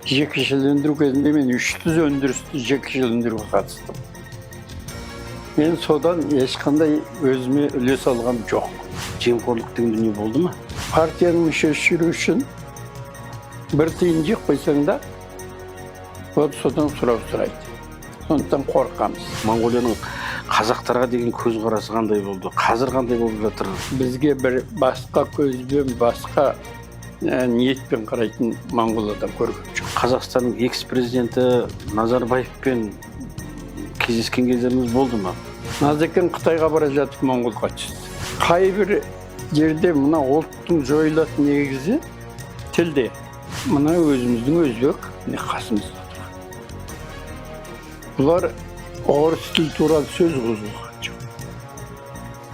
Жекешелендіру кезінде мен 300 өндірісті жекешелендіруге қатыстым. Мен содан ешқандай өзіме үлес алғам жоқ. Жемқорлық деген дүние болды ма? Партияның мүшесі жүру үшін бір тиын жеп қойсаң да, вот содан сұрау сұрайды. Сондықтан қорқамыз. Моңғолияның қазақтарға деген көзқарасы қандай болды, қазір қандай болып жатыр? Бізге бір басқа көзбен, басқа ниетпен қарайтын моңғол адам көрген жоқ. Қазақстанның экс президенті Назарбаевпен кездескен кездеріңіз болды ма? Назекең Қытайға бара жатып моңғолға түсті. Қай бір жерде мына ұлттың жойылатын негізі тілде. Мына өзіміздің өзбек міне қасымызда отырған. Бұлар орыс тілі туралы сөз қозғаған жоқ.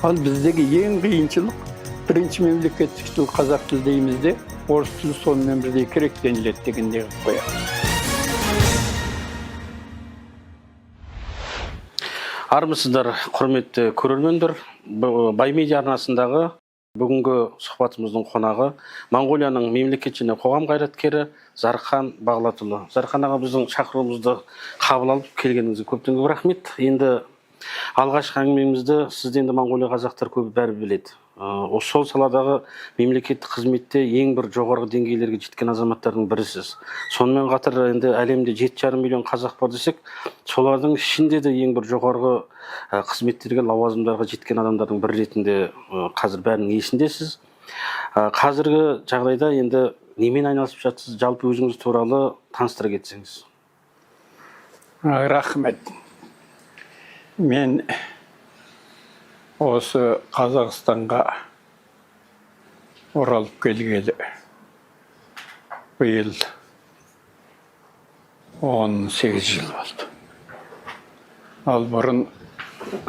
Ал біздегі ең қиыншылық, бірінші мемлекеттік тіл қазақ тілі дейміз де, орыс тілі сонымен бірдей керек деніледі дегендей қылып қоямыз. Армысыздар, құрметті көрермендер! Бай медиа арнасындағы бүгінгі сұхбатымыздың қонағы Моңғолияның мемлекет және қоғам қайраткері Зархан Бағлатұлы. Зархан аға, біздің шақыруымызды қабыл алып келгеніңізге көптен көп рахмет. Енді алғашқы әңгімемізді сізді енді Моңғолия қазақтар көбі бәрі біледі. Сол саладағы мемлекеттік қызметте ең бір жоғарғы деңгейлерге жеткен азаматтардың бірісіз. Сонымен қатар енді әлемде 7,5 миллион қазақ бар десек, солардың ішінде де ең бір жоғарғы қызметтерге, лауазымдарға жеткен адамдардың бірі ретінде қазір бәрінің есіндесіз. Қазіргі жағдайда енді немен айналысып жатсыз, жалпы өзіңіз туралы таныстыра кетсеңіз. Рахмет. Мен осы Қазақстанға оралып келгелі биыл 18 жыл болды. Ал бұрын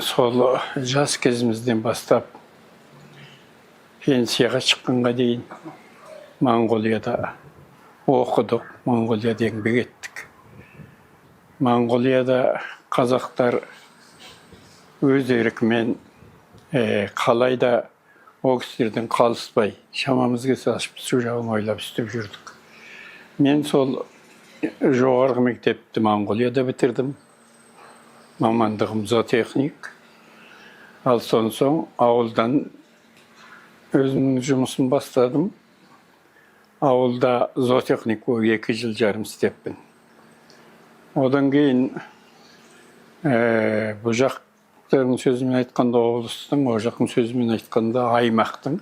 сол жас кезімізден бастап пенсияға шыққанға дейін Моңғолияда оқыдық, Моңғолияда еңбек еттік. Моңғолияда қазақтар өз еркімен қалай да ол кісілерден қалыспай, шамамыз келсе асып түсу жағын ойлап істеп жүрдік. Мен сол жоғарғы мектепті Моңғолияда бітірдім. Мамандығым зоотехник. Ал сон соң ауылдан өзімнің жұмысын бастадым. Ауылда зоотехник болып 2 жыл жарым істеппін. Одан кейін бұл жақтың сөзімен айтқанда облыстың, ол жақтың сөзімен айтқанда аймақтың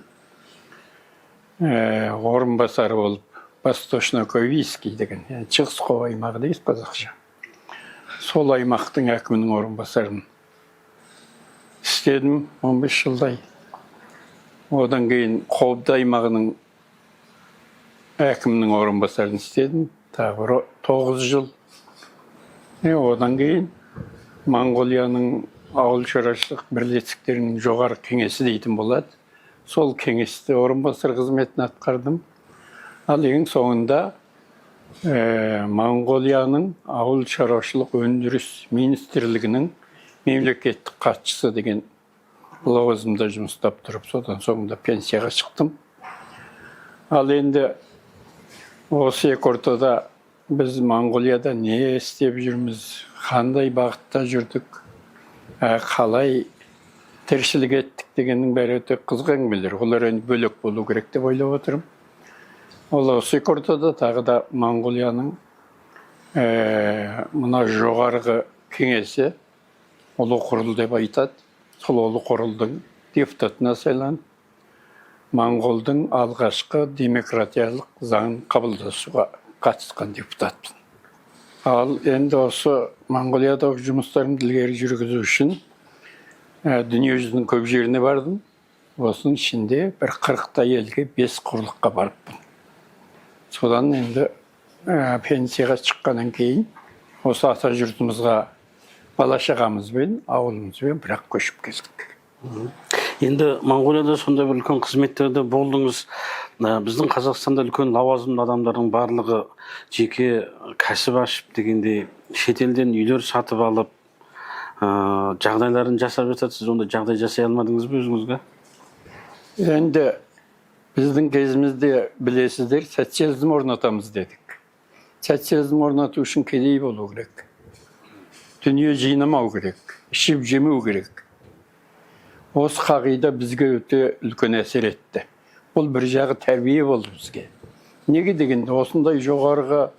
орынбасары болып, Восточно-Ковийский деген, яғни Шығыс Қоба аймағы дейміз қазақша. Сол аймақтың әкімінің орынбасарын істедім 15 жылдай. Одан кейін Қобда аймағының әкімінің орынбасарын істедім тағы бір 9 жыл. Одан кейін Моңғолияның ауыл шаруашылық бірлестіктерінің жоғары кеңесі дейтін болады. Сол кеңесте орынбасар қызметін атқардым. Ал ең соңында Моңғолияның ауыл шаруашылық өндіріс министрлігінің мемлекеттік хатшысы деген лауазымда жұмыс істеп тұрып, содан соңында пенсияға шықтым. Ал енді осы екі ортада біз Моңғолияда не істеп жүрміз, қандай бағытта жүрдік, қалай тіршілік еттік дегеннің бәрі өте қызық әңгімелер. Олар енді бөлек болу керек деп ойлап отырмын. Ол осы екі ортада тағы да Моңғолияның мына жоғарғы кеңесі Ұлы Құрыл деп айтады. Сол Ұлы Құрылдың депутатына сайланып, Моңғолдың алғашқы демократиялық заңын қабылдасуға қатысқан депутатпын. Ал енді осы Моңғолиядағы жұмыстарымды ілгері жүргізу үшін дүниежүзінің көп жеріне бардым. Осының ішінде бір 40-тай елге, 5 құрлыққа барыппын. Содан енді пенсияға шыққаннан кейін осы ата жұртымызға бала шағамызбен, ауылымызбен бірақ көшіп келдік. Енді Моңғолияда сондай бір үлкен қызметтерде болдыңыз. Біздің Қазақстанда үлкен лауазымды адамдардың барлығы жеке кәсіп ашып дегендей, шетелден үйлер сатып алып, жағдайларын жасап жатады. Сіз ондай жағдай жасай алмадыңыз ба өзіңізге? Енді біздің кезімізде, білесіздер, социализм орнатамыз дедік. Социализм орнату үшін кедей болу керек, дүние жинамау керек, ішіп жемеу керек. Осы қағида бізге өте үлкен әсер етті. Бұл бір жағы тәрбие болды бізге. Неге дегенде, осындай жоғарғы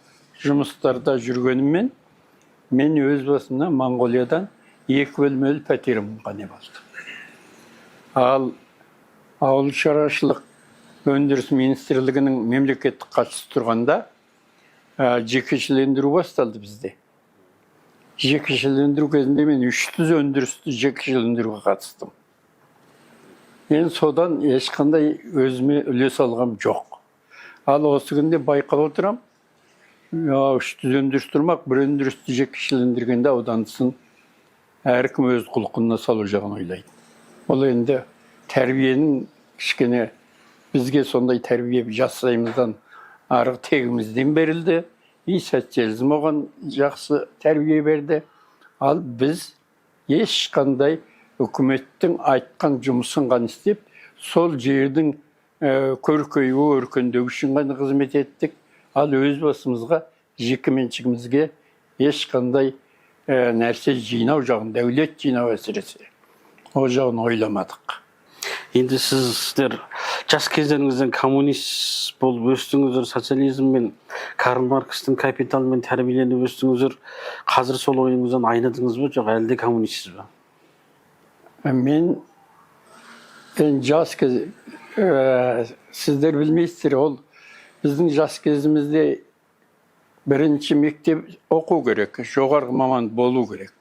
жұмыстарда жүргеніммен, мен өз басымнан Моңғолиядан екі бөлмелі пәтерім ғана болды. Ал ауыл шаруашылық өндіріс министрлігінің мемлекеттік хатшысы тұрғанда, жекешелендіру басталды бізде. Жекешелендіру кезінде мен 300 өндірісті жекешелендіруге қатыстым. Мен содан ешқандай өзіме үлес алғам жоқ. Ал осы күнде байқап отырамын, 300 өндіріс тұрмақ, бір өндірісті жекешелендіргенде аудандысын әркім өз құлқынына салу жағын ойлайды. Ол енді тәрбиенің кішкене, бізге сондай тәрбие жастайымыздан, арғы тегімізден берілді, и социализм оған жақсы тәрбие берді. Ал біз ешқандай үкіметтің айтқан жұмысын ғана істеп, сол жердің көркеюі, өркендеуі үшін ғана қызмет еттік. Ал өз басымызға, жеке меншігімізге ешқандай нәрсе жинау жағын, дәулет жинау әсіресе, ол жағын ойламадық. Енді сіздер жас кездеріңізден коммунист болып өстіңіздер, социализммен, Карл Маркстің «Капиталымен» тәрбиеленіп өстіңіздер. Қазір сол ойыңыздан айныдыңыз ба, жоқ әлі де коммунистсіз ба? Мен енді жас кез, сіздер білмейсіздер, ол біздің жас кезімізде бірінші мектеп оқу керек, жоғарғы маман болу керек.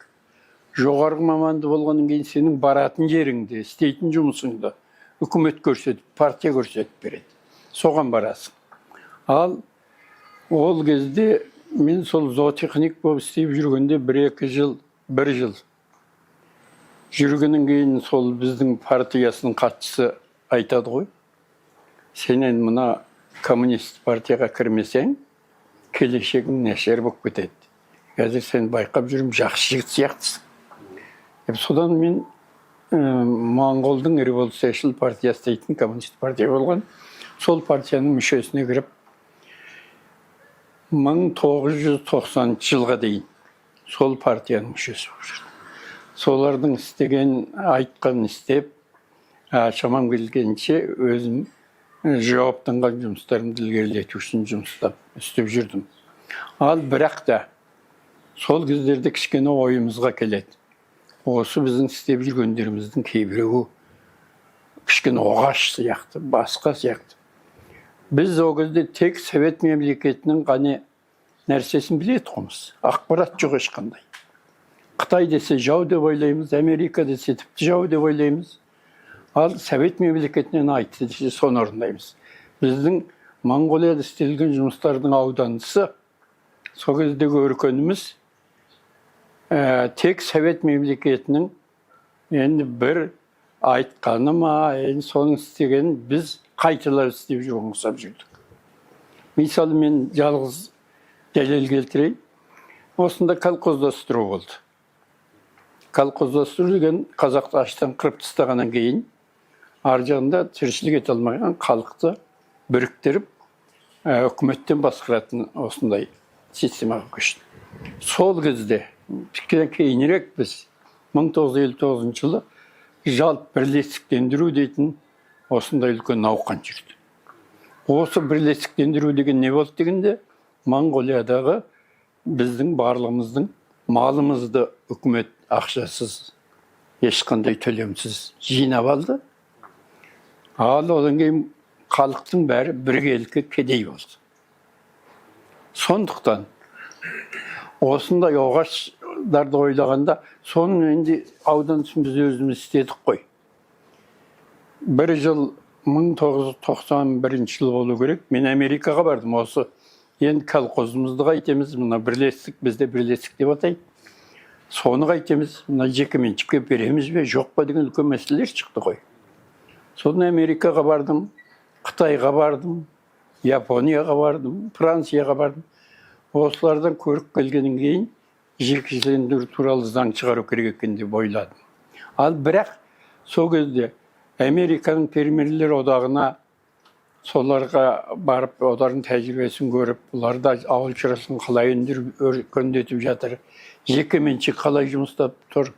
Жоғарғы маманды болғаннан кейін сенің баратын жеріңді, істейтін жұмысыңды үкімет көрсетіп, партия көрсетіп береді, соған барасың. Ал ол кезде мен сол зоотехник болып істеп жүргенде, бір екі жыл, бір жыл жүргеннен кейін, сол біздің партиясының хатшысы айтады ғой: «Сен енді мына коммунист партияға кірмесең, келешегің нашар болып кетеді. Қазір сен байқап жүрмін, жақсы жігіт сияқтысың», — деп. Содан мен моңғолдың революцияшыл партиясы дейтін коммунист партия болған, сол партияның мүшесіне кіріп, 1990 жылға дейін сол партияның мүшесі болып жүрдім. Солардың істеген, айтқанын істеп, шамам келгенше өзім жауаптанған жұмыстарымды ілгерілету үшін жұмыстап істеп жүрдім. Ал бірақ та сол кездерде кішкене ойымызға келеді: осы біздің істеп жүргендеріміздің кейбіреуі кішкене оғаш сияқты, басқа сияқты. Біз ол кезде тек совет мемлекетінің ғана нәрсесін біле тұғынбыз, ақпарат жоқ ешқандай. Қытай десе, жау деп ойлаймыз, Америка десе, тіпті жау деп ойлаймыз. Ал совет мемлекетінен айтты десе, соны орындаймыз. Біздің Моңғолияда істелген жұмыстардың аудандысы, сол кездегі өркеніміз тек совет мемлекетінің енді бір айтқаны ма, енді соның істегенін біз қайталап істеп жүрген ұқсап жүрдік. Мысалы, мен жалғыз дәлел келтірейін. Осында колхоздастыру болды. Колхоздастыру деген қазақты аштан қырып тастағаннан кейін, ар жағында тіршілік ете алмаған халықты біріктіріп, үкіметтен басқаратын осындай системаға көшті. Сол кезде кішкене кейінірек біз 1959 жылы жалпы бірлестіктендіру дейтін осындай үлкен науқан жүрді. Осы бірлестіктендіру деген не болды дегенде, Моңғолиядағы біздің барлығымыздың малымызды үкімет ақшасыз, ешқандай төлемсіз жинап алды. Ал одан кейін халықтың бәрі біркелкі кедей болды. Сондықтан осындай оғаштарды ойлағанда, соның енді ауданысын біз өзіміз істедік қой. Бір жыл, 1991 жыл болу керек, мен Америкаға бардым. Осы енді колхозымызды қайтеміз, мына бірлестік, бізде бірлестік деп атайды, соны қайтеміз, мына жекеменшікке береміз бе, жоқ па деген үлкен мәселелер шықты ғой. Содан Америкаға бардым, Қытайға бардым, Японияға бардым, Францияға бардым. Осылардан көріп келгеннен кейін жекешелендіру туралы заң шығару керек екен деп ойладым. Ал бірақ сол кезде Американың фермерлер одағына Соларға барып, олардың тәжірибесін көріп, бұлар да ауыл шаруашылығын қалай өндіріп, өркендетіп жатыр, жеке меншік қалай жұмыс істеп тұр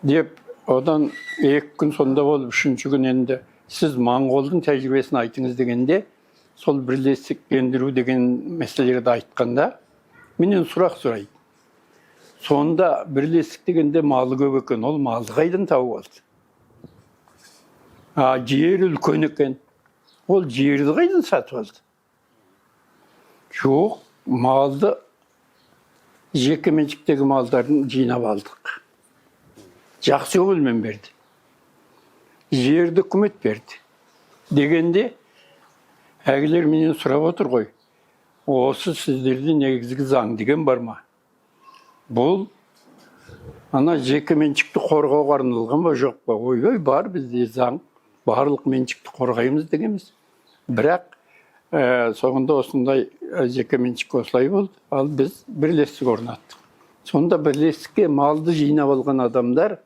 деп, одан 2 күн сонда болып, үшінші күн енді сіз моңғолдың тәжірибесін айтыңыз дегенде, сол бірлестіктендіру деген мәселелерді айтқанда, менен сұрақ сұрайды. Сонда бірлестік дегенде малы көп екен, ол малды қайдан тауып алды? А жері үлкен екен, ол жерді қайдан сатып алды? Жоқ, малды жеке меншіктегі малдарын жинап алдық, жақсы көңілмен берді, жерді үкімет берді дегенде, әлгілер менен сұрап отыр ғой: осы сіздерде негізгі заң деген бар ма? Бұл ана жеке меншікті қорғауға арналған ба, жоқ па? Ойбай, бар бізде заң, барлық меншікті қорғаймыз дегенбіз. Бірақ соңында осындай жеке меншік осылай болды, ал біз бірлестік орнаттық. Сонда бірлестікке малды жинап алған адамдар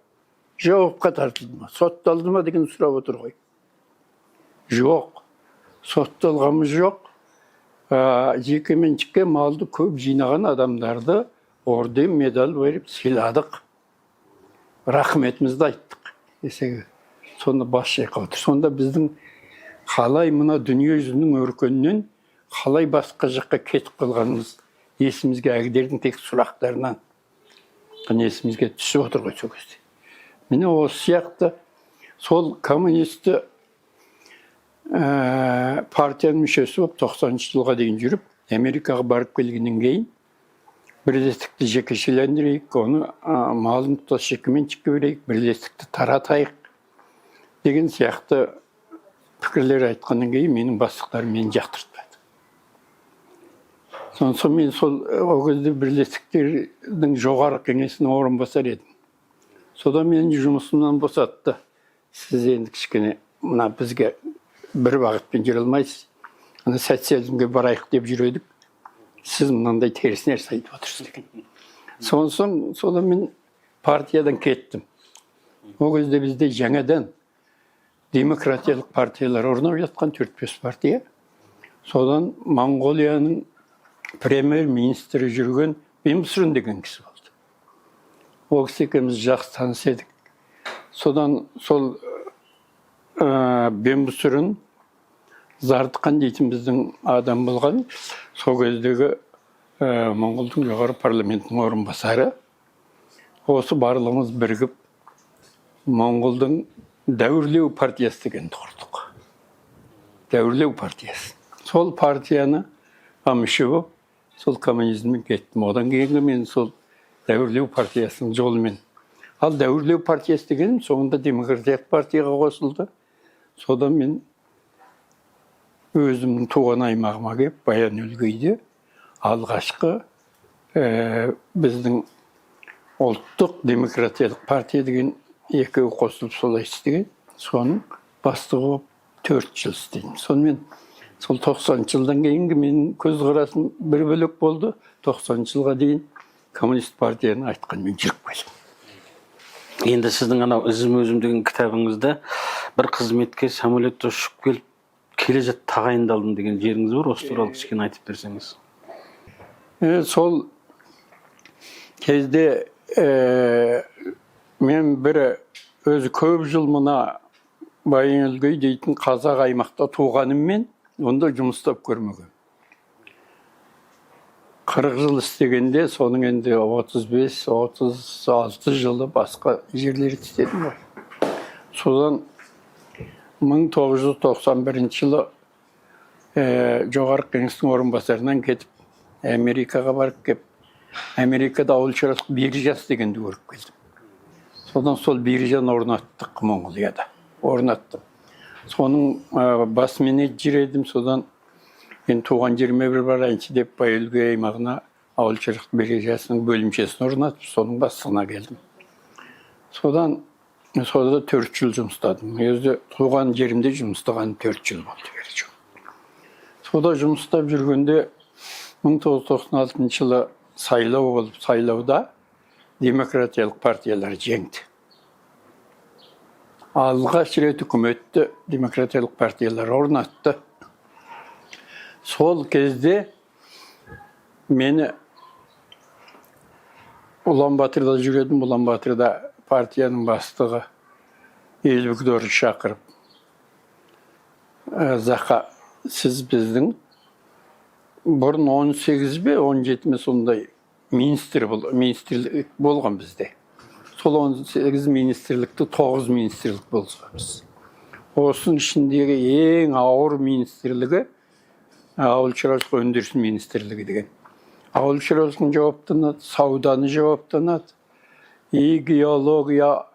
жауапқа тартылды ма, сотталды ма деген сұрап отыр ғой. Жоқ, сотталғанымыз жоқ. Жеке меншікке малды көп жинаған адамдарды орден, медаль беріп сыйладық, рахметімізді айттық десек, сонда бас шайқап отыр. Сонда біздің қалай мына дүние жүзінің өркенінен қалай басқа жаққа кетіп қалғанымыз есімізге әлгілердің тек сұрақтарынан ғана есімізге түсіп отыр ғой сол кезде. Міне, осы сияқты сол коммунисті партияның мүшесі болып 90-жылға дейін жүріп, Америкаға барып келгеннен кейін бірлестікті жекешелендірейік, оны малын тұтас жекеменшікке берейік, бірлестікті таратайық деген сияқты пікірлер айтқаннан кейін менің бастықтарым мені жақтыртпады. Сосын мен сол ол кезде бірлестіктердің жоғарғы кеңесінің орынбасары едім. Содан мені жұмысымнан босатты. Сіз енді кішкене мына бізге бір бағытпен жүре алмайсыз, ана социализмге барайық деп жүр едік, сіз мынандай теріс нәрсе айтып отырсыз деген. Сосын содан мен партиядан кеттім. Ол кезде бізде жаңадан демократиялық партиялар орнап жатқан, төрт бес партия. Содан Моңғолияның премьер министрі жүрген Бемсүрін деген кісі болды. Ол кісі екеуміз жақсы таныс едік. Содан сол Бемсүрін Зардыхан дейтін біздің адам болған, сол кездегі моңғолдың жоғары парламентінің орынбасары. Осы барлығымыз бірігіп моңғолдың дәуірлеу партиясы дегенді құрдық, дәуірлеу партиясы. Сол партияны мүше болып, сол коммунизмнен кеттім. Одан кейінгі мен сол дәуірлеу партиясының жолымен. Ал дәуірлеу партиясы деген соңында демократиялық партияға қосылды. Содан мен өзімнің туған аймағыма келіп, Баян Өлгейде алғашқы біздің ұлттық демократиялық партия деген екеуі қосылып солай істеген, соның бастығы болып 4 жыл істедім. Сонымен сол 90-жылдан кейінгі менің көзқарасым бір бөлек болды. 90-жылға дейін коммунист партияның айтқанымен жүріп келдім. Енді сіздің анау «Ізім өзім» деген кітабыңызда бір қызметке самолетте ұшып келіп, келе жатып тағайындалдым деген жеріңіз бар. Осы туралы кішкене айтып берсеңіз. Сол кезде мен бір өзі көп жыл мына Баян Өлгей дейтін қазақ аймақта туғаныммен, онда жұмыс істеп көрмегенмін. 40 жыл істегенде, соның енді 35-36 жылы басқа жерлерде істедім ғой. Содан 1991 жылы жоғарғы кеңестің орынбасарынан кетіп, Америкаға барып келіп, Америкада ауыл шаруашылық биржасы дегенді көріп келдім. Содан сол биржаны орнаттық, Моңғолияда орнаттым. Соның бас менеджері едім. Содан енді туған жеріме бір барайыншы деп, Баян-Өлгей аймағына ауыл шаруашылық биржасының бөлімшесін орнатып, соның бастығына келдім. Содан сонда 4 жыл жұмыс істедім. Өзі туған жерімде жұмыс істағаным 4 жыл болды бері жоқ. Сонда жұмыс істеп жүргенде 1996 жылы сайлау болып, сайлауда демократиялық партиялар жеңді. Алғаш рет үкіметті демократиялық партиялар орнатты. Сол кезде мені Улан-Батырда жүр едім, Улан-Батырда партияның бастығы Елбекдорды шақырып, «Зақа, сіз біздің бұрын 18 бе, 17 ме сондай министр бол, министрлік болған бізде. Сол 18 министрлікті 9 министрлік болғанбыз. Осының ішіндегі ең ауыр министрлігі ауыл шаруашылық өндіріс министрлігі деген. Ауыл шаруашылығын жауаптанады, сауданы жауаптанады, и геология,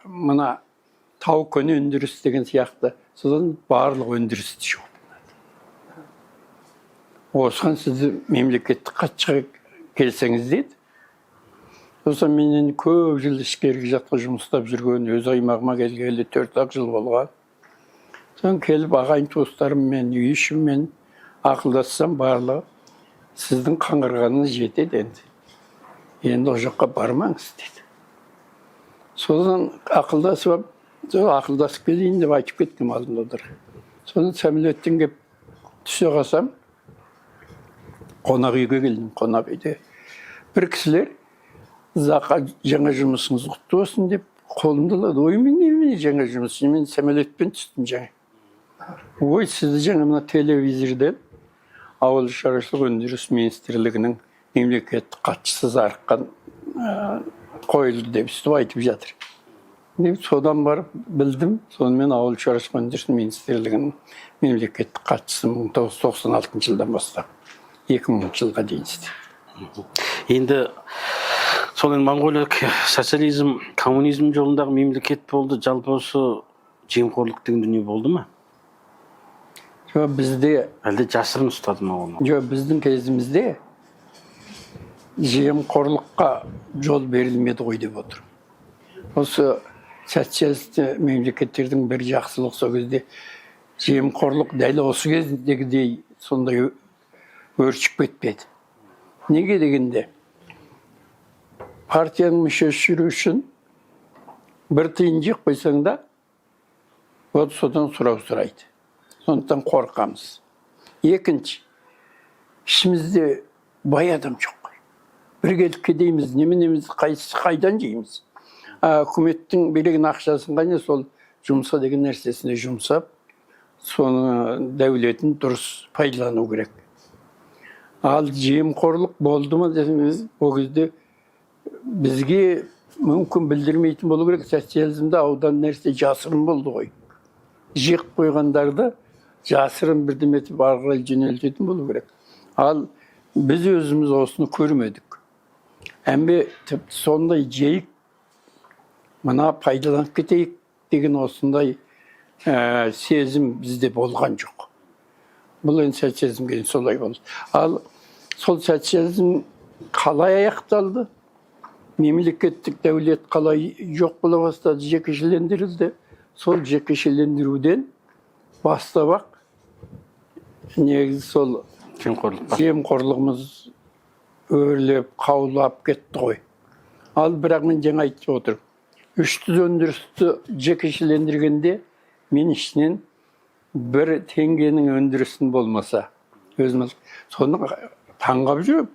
мына тау кен өндіріс деген сияқты, содан барлық өндірісті жауаптанады. Осыған сізді мемлекеттік хатшыға келсеңіз деді. Сосын мен енді көп жыл ішкергі жақта жұмыс істеп жүрген, өз аймағыма келгелі 4-ақ жыл болған. Содан келіп ағайын туыстарыммен, үй ішіммен ақылдассам, барлығы сіздің қаңғырғаныңыз жетеді енді. Енді ол жаққа бармаңыз деді. Содан ақылдасып алып, сол ақылдасып келейін деп айтып кеттім алдында оларға. Содан самолеттен келіп түсе қалсам, қонақ үйге келдім, қонақ үйде. Бір кісілер Зақа, жаңа жұмысыңыз құтты болсын деп қолымды алады. Ой, мен немене жаңа жұмыс, мен самолетпен түстім жаңа. Ой, сізді жаңа мына телевизорден ауыл шаруашылық өндіріс министрлігінің мемлекеттік хатшысы Зарыққан қойылды деп сөйтіп айтып жатыр. Деп содан барып білдім. Сонымен ауыл шаруашылық өндіріс министрлігінің мемлекеттік хатшысы 1996 жылдан бастап 2000 жылға дейін істедім. Енді сол енді Моңғолия социализм, коммунизм жолындағы мемлекет болды. Жалпы осы жемқорлық деген дүние болды ма? Жоқ, бізде Әлде жасырын ұстады ма оны? Жоқ, біздің кезімізде жемқорлыққа жол берілмеді ғой деп отырмын. Осы социалистік мемлекеттердің бір жақсылығы сол кезде жемқорлық дәл осы кездегідей сондай өршіп кетпеді. Неге дегенде, партияның мүшесі жүру үшін бір тиын жеп қойсаң да, вот содан сұрау сұрайды. Сондықтан қорқамыз. Екінші, ішімізде бай адам жоқ қой. Бір келіп кедейміз, неменеміз, қайсы қайдан жейміз? А үкіметтің берген ақшасын қане, сол жұмса деген нәрсесіне жұмсап, соны дәулетін дұрыс пайдалану керек. Ал жемқорлық болды ма десеңіз, ол кезде бізге мүмкін білдірмейтін болу керек. Социализмде аудан нәрсе жасырын болды ғой. Жиып қойғандарды жасырын бірдеме етіп ары қарай жөнелтетін болу керек. Ал біз өзіміз осыны көрмедік. Әмбе тіпті сондай жейік, мына пайдаланып кетейік деген осындай сезім бізде болған жоқ. Бұл енді социализм кейін солай болды. Ал сол социализм қалай аяқталды, мемлекеттік дәулет қалай жоқ бола бастады, жекешелендірілді. Сол жекешелендіруден бастап ақ негізі сол Жемқорлық бар. жемқорлығымыз өрлеп, қаулап кетті ғой. Ал бірақ мен жаңа айтып отырмын, үшті өндірісті жекешелендіргенде мен ішінен бір теңгенің өндірісін болмаса өзім соны таңғалып жүрмін.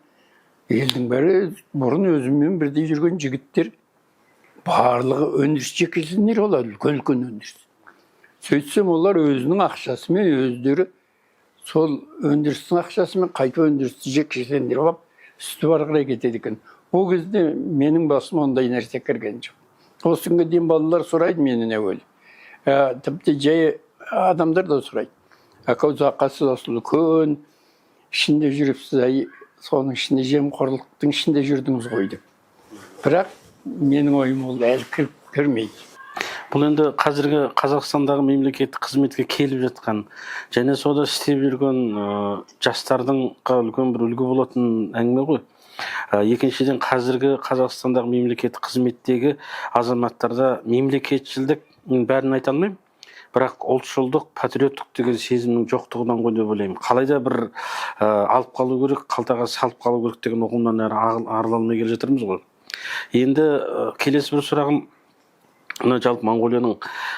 Елдің бәрі, бұрын өзіммен бірдей жүрген жігіттер, барлығы өндіріс жекешелендіре алады, үлкен үлкен өндіріс. Сөйтсем, олар өзінің ақшасымен, өздері сол өндірістің ақшасымен қайтып өндірісті жекешелендіріп алып, үсті ары қарай кетеді екен. Ол кезде менің басыма ондай нәрсе кірген жоқ. Осы күнге дейін балалар сұрайды менен әуелі, тіпті жай адамдар да сұрайды: «Ака, ұзаққа сіз осы үлкен ішінде жүріпсіз, әй, соның ішінде жемқорлықтың ішінде жүрдіңіз ғой», — деп. Бірақ менің ойым ол әлі кірмейді. Бұл енді қазіргі Қазақстандағы мемлекеттік қызметке келіп жатқан және сода істеп жүрген жастардың үлкен бір үлгі болатын әңгіме ғой. Екіншіден, қазіргі Қазақстандағы мемлекеттік қызметтегі азаматтарда мемлекетшілдік, бәрін айта алмаймын, бірақ ұлтшылдық, патриоттық деген сезімнің жоқтығынан ғой деп ойлаймын. Қалай да бір алып қалу керек, қалтаға салып қалу керек деген ұғымнан әрі арыла алмай келе жатырмыз ғой. Енді келесі бір сұрағым Мына жалпы Моңғолияның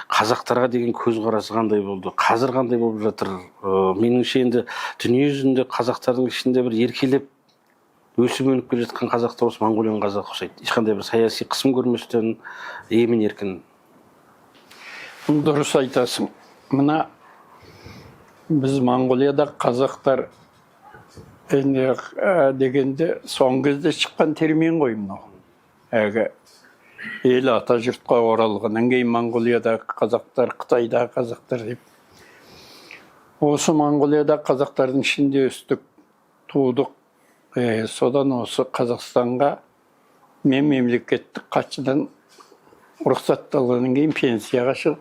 қазақтарға деген көзқарасы қандай болды, қазір қандай болып жатыр? Меніңше, енді дүние жүзінде қазақтардың ішінде бір еркелеп, өсіп өніп келе жатқан қазақтар осы Моңғолияның қазағы ұқсайды, ешқандай бір саяси қысым көрместен, емін еркін. Дұрыс айтасың. Мына біз Моңғолияда қазақтар енді дегенде, соңғы кезде шыққан термин ғой мынау. Әлгі ел ата жұртқа оралғаннан кейін Моңғолиядағы қазақтар, Қытайдағы қазақтар деп. Осы Моңғолияда қазақтардың ішінде өстік, тудық. Содан осы Қазақстанға мен мемлекеттік хатшыдан рұқсат алғаннан кейін пенсияға шығып,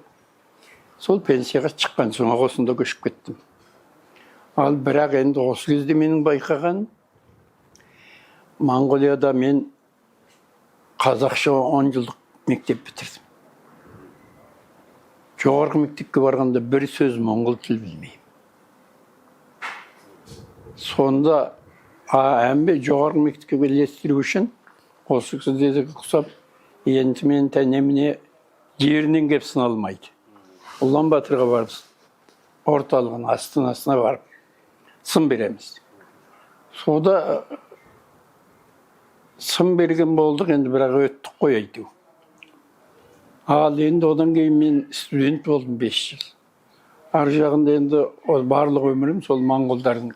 сол пенсияға шыққан соң ақ осында көшіп кеттім. Ал бірақ енді осы кезде менің байқаған, Моңғолияда мен қазақша 10 жылдық мектеп бітірдім. Жоғарғы мектепке барғанда бір сөз моңғол тіл білмеймін. Сонда әмбе жоғарғы мектепке ілестіру үшін осы кісілерге ұқсап енді мен тәнеміне жерінен келіп сыналмайды. Ұлан Батырға барып, орталығына, астанасына барып сын береміз. Сонда сын берген болдық енді, бірақ өттік қой әйтеуір. Ал енді одан кейін мен студент болдым 5 жыл. Ар жағында енді ол барлық өмірім сол моңғолдардың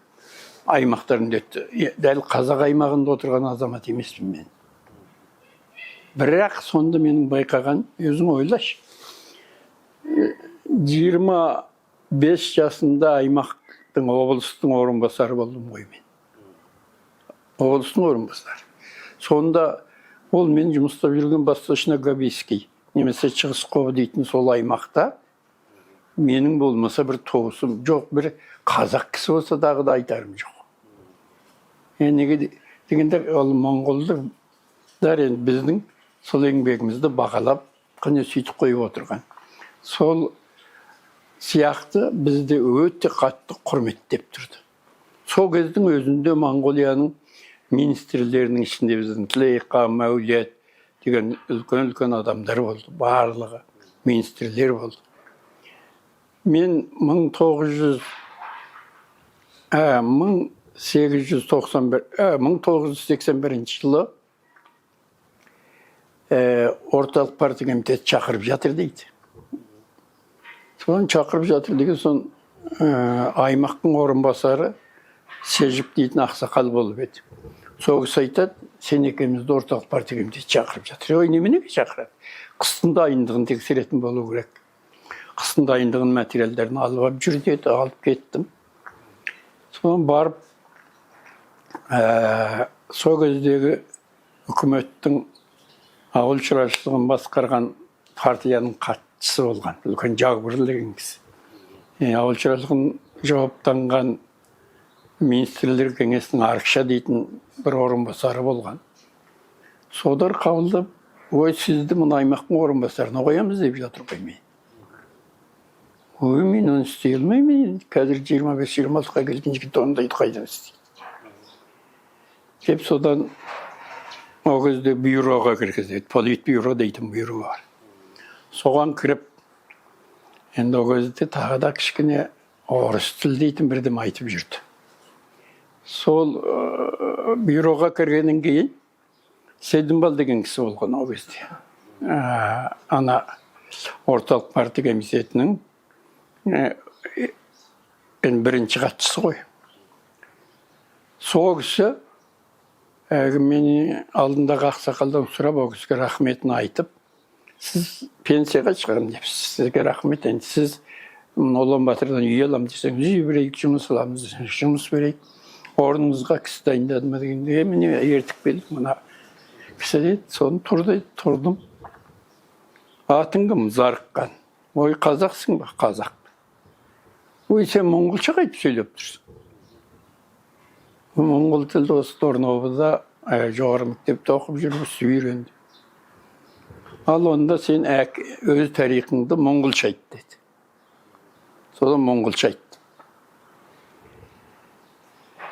аймақтарында өтті. Дәл қазақ аймағында отырған азамат емеспін мен. Бірақ сонда менің байқаған, өзің ойлашы, 25 жасында аймақтың, облыстың орынбасары болдым ғой мен, облыстың орынбасары. Сонда ол мен жұмыс істеп жүрген Восточно-Гобийский немесе Шығыс Қобы дейтін сол аймақта менің болмаса бір туысым жоқ, бір қазақ кісі болса дағы да айтарым жоқ. Енді неге дегенде, ол моңғолдар енді біздің сол еңбегімізді бағалап, қане, сөйтіп қойып отырған. Сол сияқты бізді өте қатты құрметтеп тұрды. Сол кездің өзінде Моңғолияның министрлерінің ішінде біздің Тілейқа, Мәулет деген үлкен үлкен адамдар болды, барлығы министрлер болды. Мен 1900 1891, 1981 жылы орталық партия комитеті шақырып жатыр дейді. Соны шақырып жатыр деген соң, аймақтың орынбасары Сежіп дейтін ақсақал болып еді. Сол кісі айтады: «Сен екеумізді орталық партия комитеті шақырып жатыр». Ой, неменеге шақырады? Қыстың дайындығын тексеретін болу керек. Қыстың дайындығын, материалдарын алып алып жүр деді. Алып кеттім. Содан барып, сол кездегі үкіметтің ауыл шаруашылығын басқарған партияның хатшысы болған үлкен Жагбыр деген кісі, ауыл шаруашылығын жауаптанған министрлер кеңесінің Арықша дейтін бір орынбасары болған. Содар қабылдап: «Ой, сізді мына аймақтың орынбасарына қоямыз деп жатыр ғой». Мен: «Ой, мен оны істей алмаймын енді, қазір 25-26-ға келген жігіт ондайды қайдан істейді?» – деп. Содан ол кезде бюроға кіргізеді, политбюро дейтін бюро бар. Соған кіріп, енді ол кезде тағы да кішкене орыс тіл дейтін бірдеме айтып жүрді. Сол бюроға кіргеннен кейін Седімбал деген кісі болған ол кезде. Ана орталық партия комитетінің енді бірінші хатшысы ғой. Сол кісі әлгі мені алдындағы ақсақалдан сұрап, ол кісіге рахметін айтып: «Сіз пенсияға шығамын деп, сізге рахмет. Енді сіз мына Ұлан Батырдан үй аламын десеңіз, үй берейік, жұмыс аламыз десеңіз, жұмыс берейік, орныңызға кісі дайындады ма?» – дегенде: «Міне, ертіп келдік мына кісі», – деді. Соны «Тұр», – деді. Тұрдым. «Атың кім?» «Зарыққан». «Ой, қазақсың ба?» «Қазақ». «Ой, сен моңғолша қайтып сөйлеп тұрсың?» Моңғол тілді осы Торнобыда, жоғары мектепте оқып жүріп үйрендім. «Ал онда сен өз тарихыңды моңғолша айт», – деді. Содан моңғолша айттым.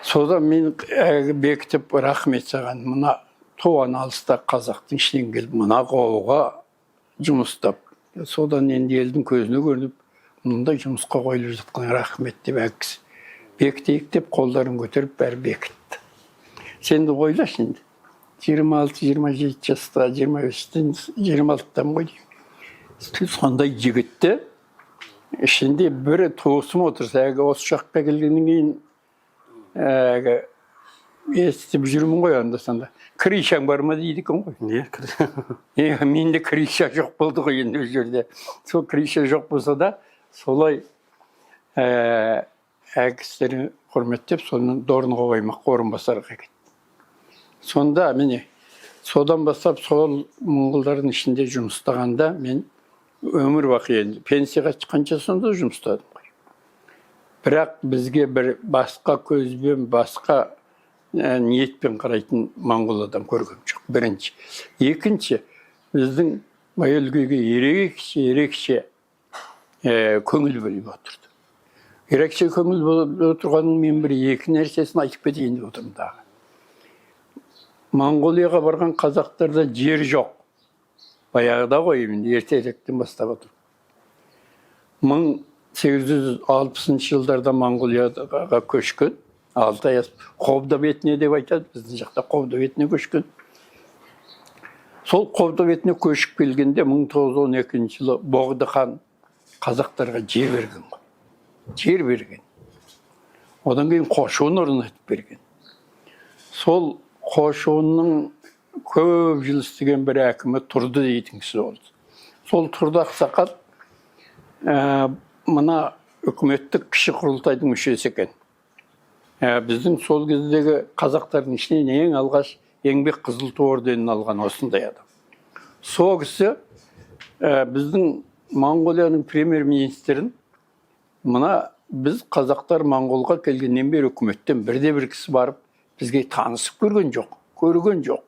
Содан мен әлгі бекітіп: «Рахмет саған, мына туған алыста қазақтың ішінен келіп, мына қоғаға жұмыс істеп Содан енді елдің көзіне көрініп, мындай жұмысқа қойылып жатқан, рахмет деп, әккісі бекітейік деп қолдарын көтеріп, бәрі бекітті. Сен де ойлашы енді, 26-27 жаста, 25-тен, 26-тан ғой деймін, сондай жігітті ішінде бір туысым отырса, әлгі осы жаққа келгеннен кейін әлгі естіп жүрмін ғой анда санда «Крышаң бар ма?» дейді екен ғой. Не? Менде крыша жоқ болды ғой енді ол жерде. Сол крыша жоқ болса да, солай әкісілерін құрметтеп, сонымен Дорнға аймаққа орынбасарға кетті. Сонда міне, содан бастап сол моңғолдардың ішінде жұмыс істағанда, мен өмір бақи, енді пенсияға шыққанша сонда жұмыс істадым ғой. Бірақ бізге бір басқа көзбен, басқа ниетпен қарайтын моңғол адам көргем жоқ, бірінші. Екінші, біздің Баян-Өлгейге ерекше ерекше көңіл бөліп отырды. Ерекше көңіл бөліп отырғанның мен бір екі нәрсесін айтып кетейін деп отырмын тағы. Моңғолияға барған қазақтарда жер жоқ баяғыда ғой, енді ертеректен бастап отыр. 1860-жылдарда Моңғолияға көшкен, Алтай, Қобда бетіне деп айтады біздің жақта, Қобда бетіне көшкен. Сол Қобда бетіне көшіп келгенде 1912 жылы Боғды хан қазақтарға жер берген ғой, жер берген. Одан кейін қошуын орнатып берген. Сол қошуынның көп жыл істеген бір әкімі Тұрды дейтін кісі болды. Сол Тұрды ақсақал мына үкіметтік кіші құрылтайдың мүшесі екен. Біздің сол кездегі қазақтардың ішінен ең алғаш Еңбек Қызыл Ту орденін алған осындай адам. Сол кісі біздің Моңғолияның премьер министрін: «Мына біз қазақтар моңғолға келгеннен бері үкіметтен бірде бір кісі барып бізге танысып көрген жоқ, көрген жоқ»,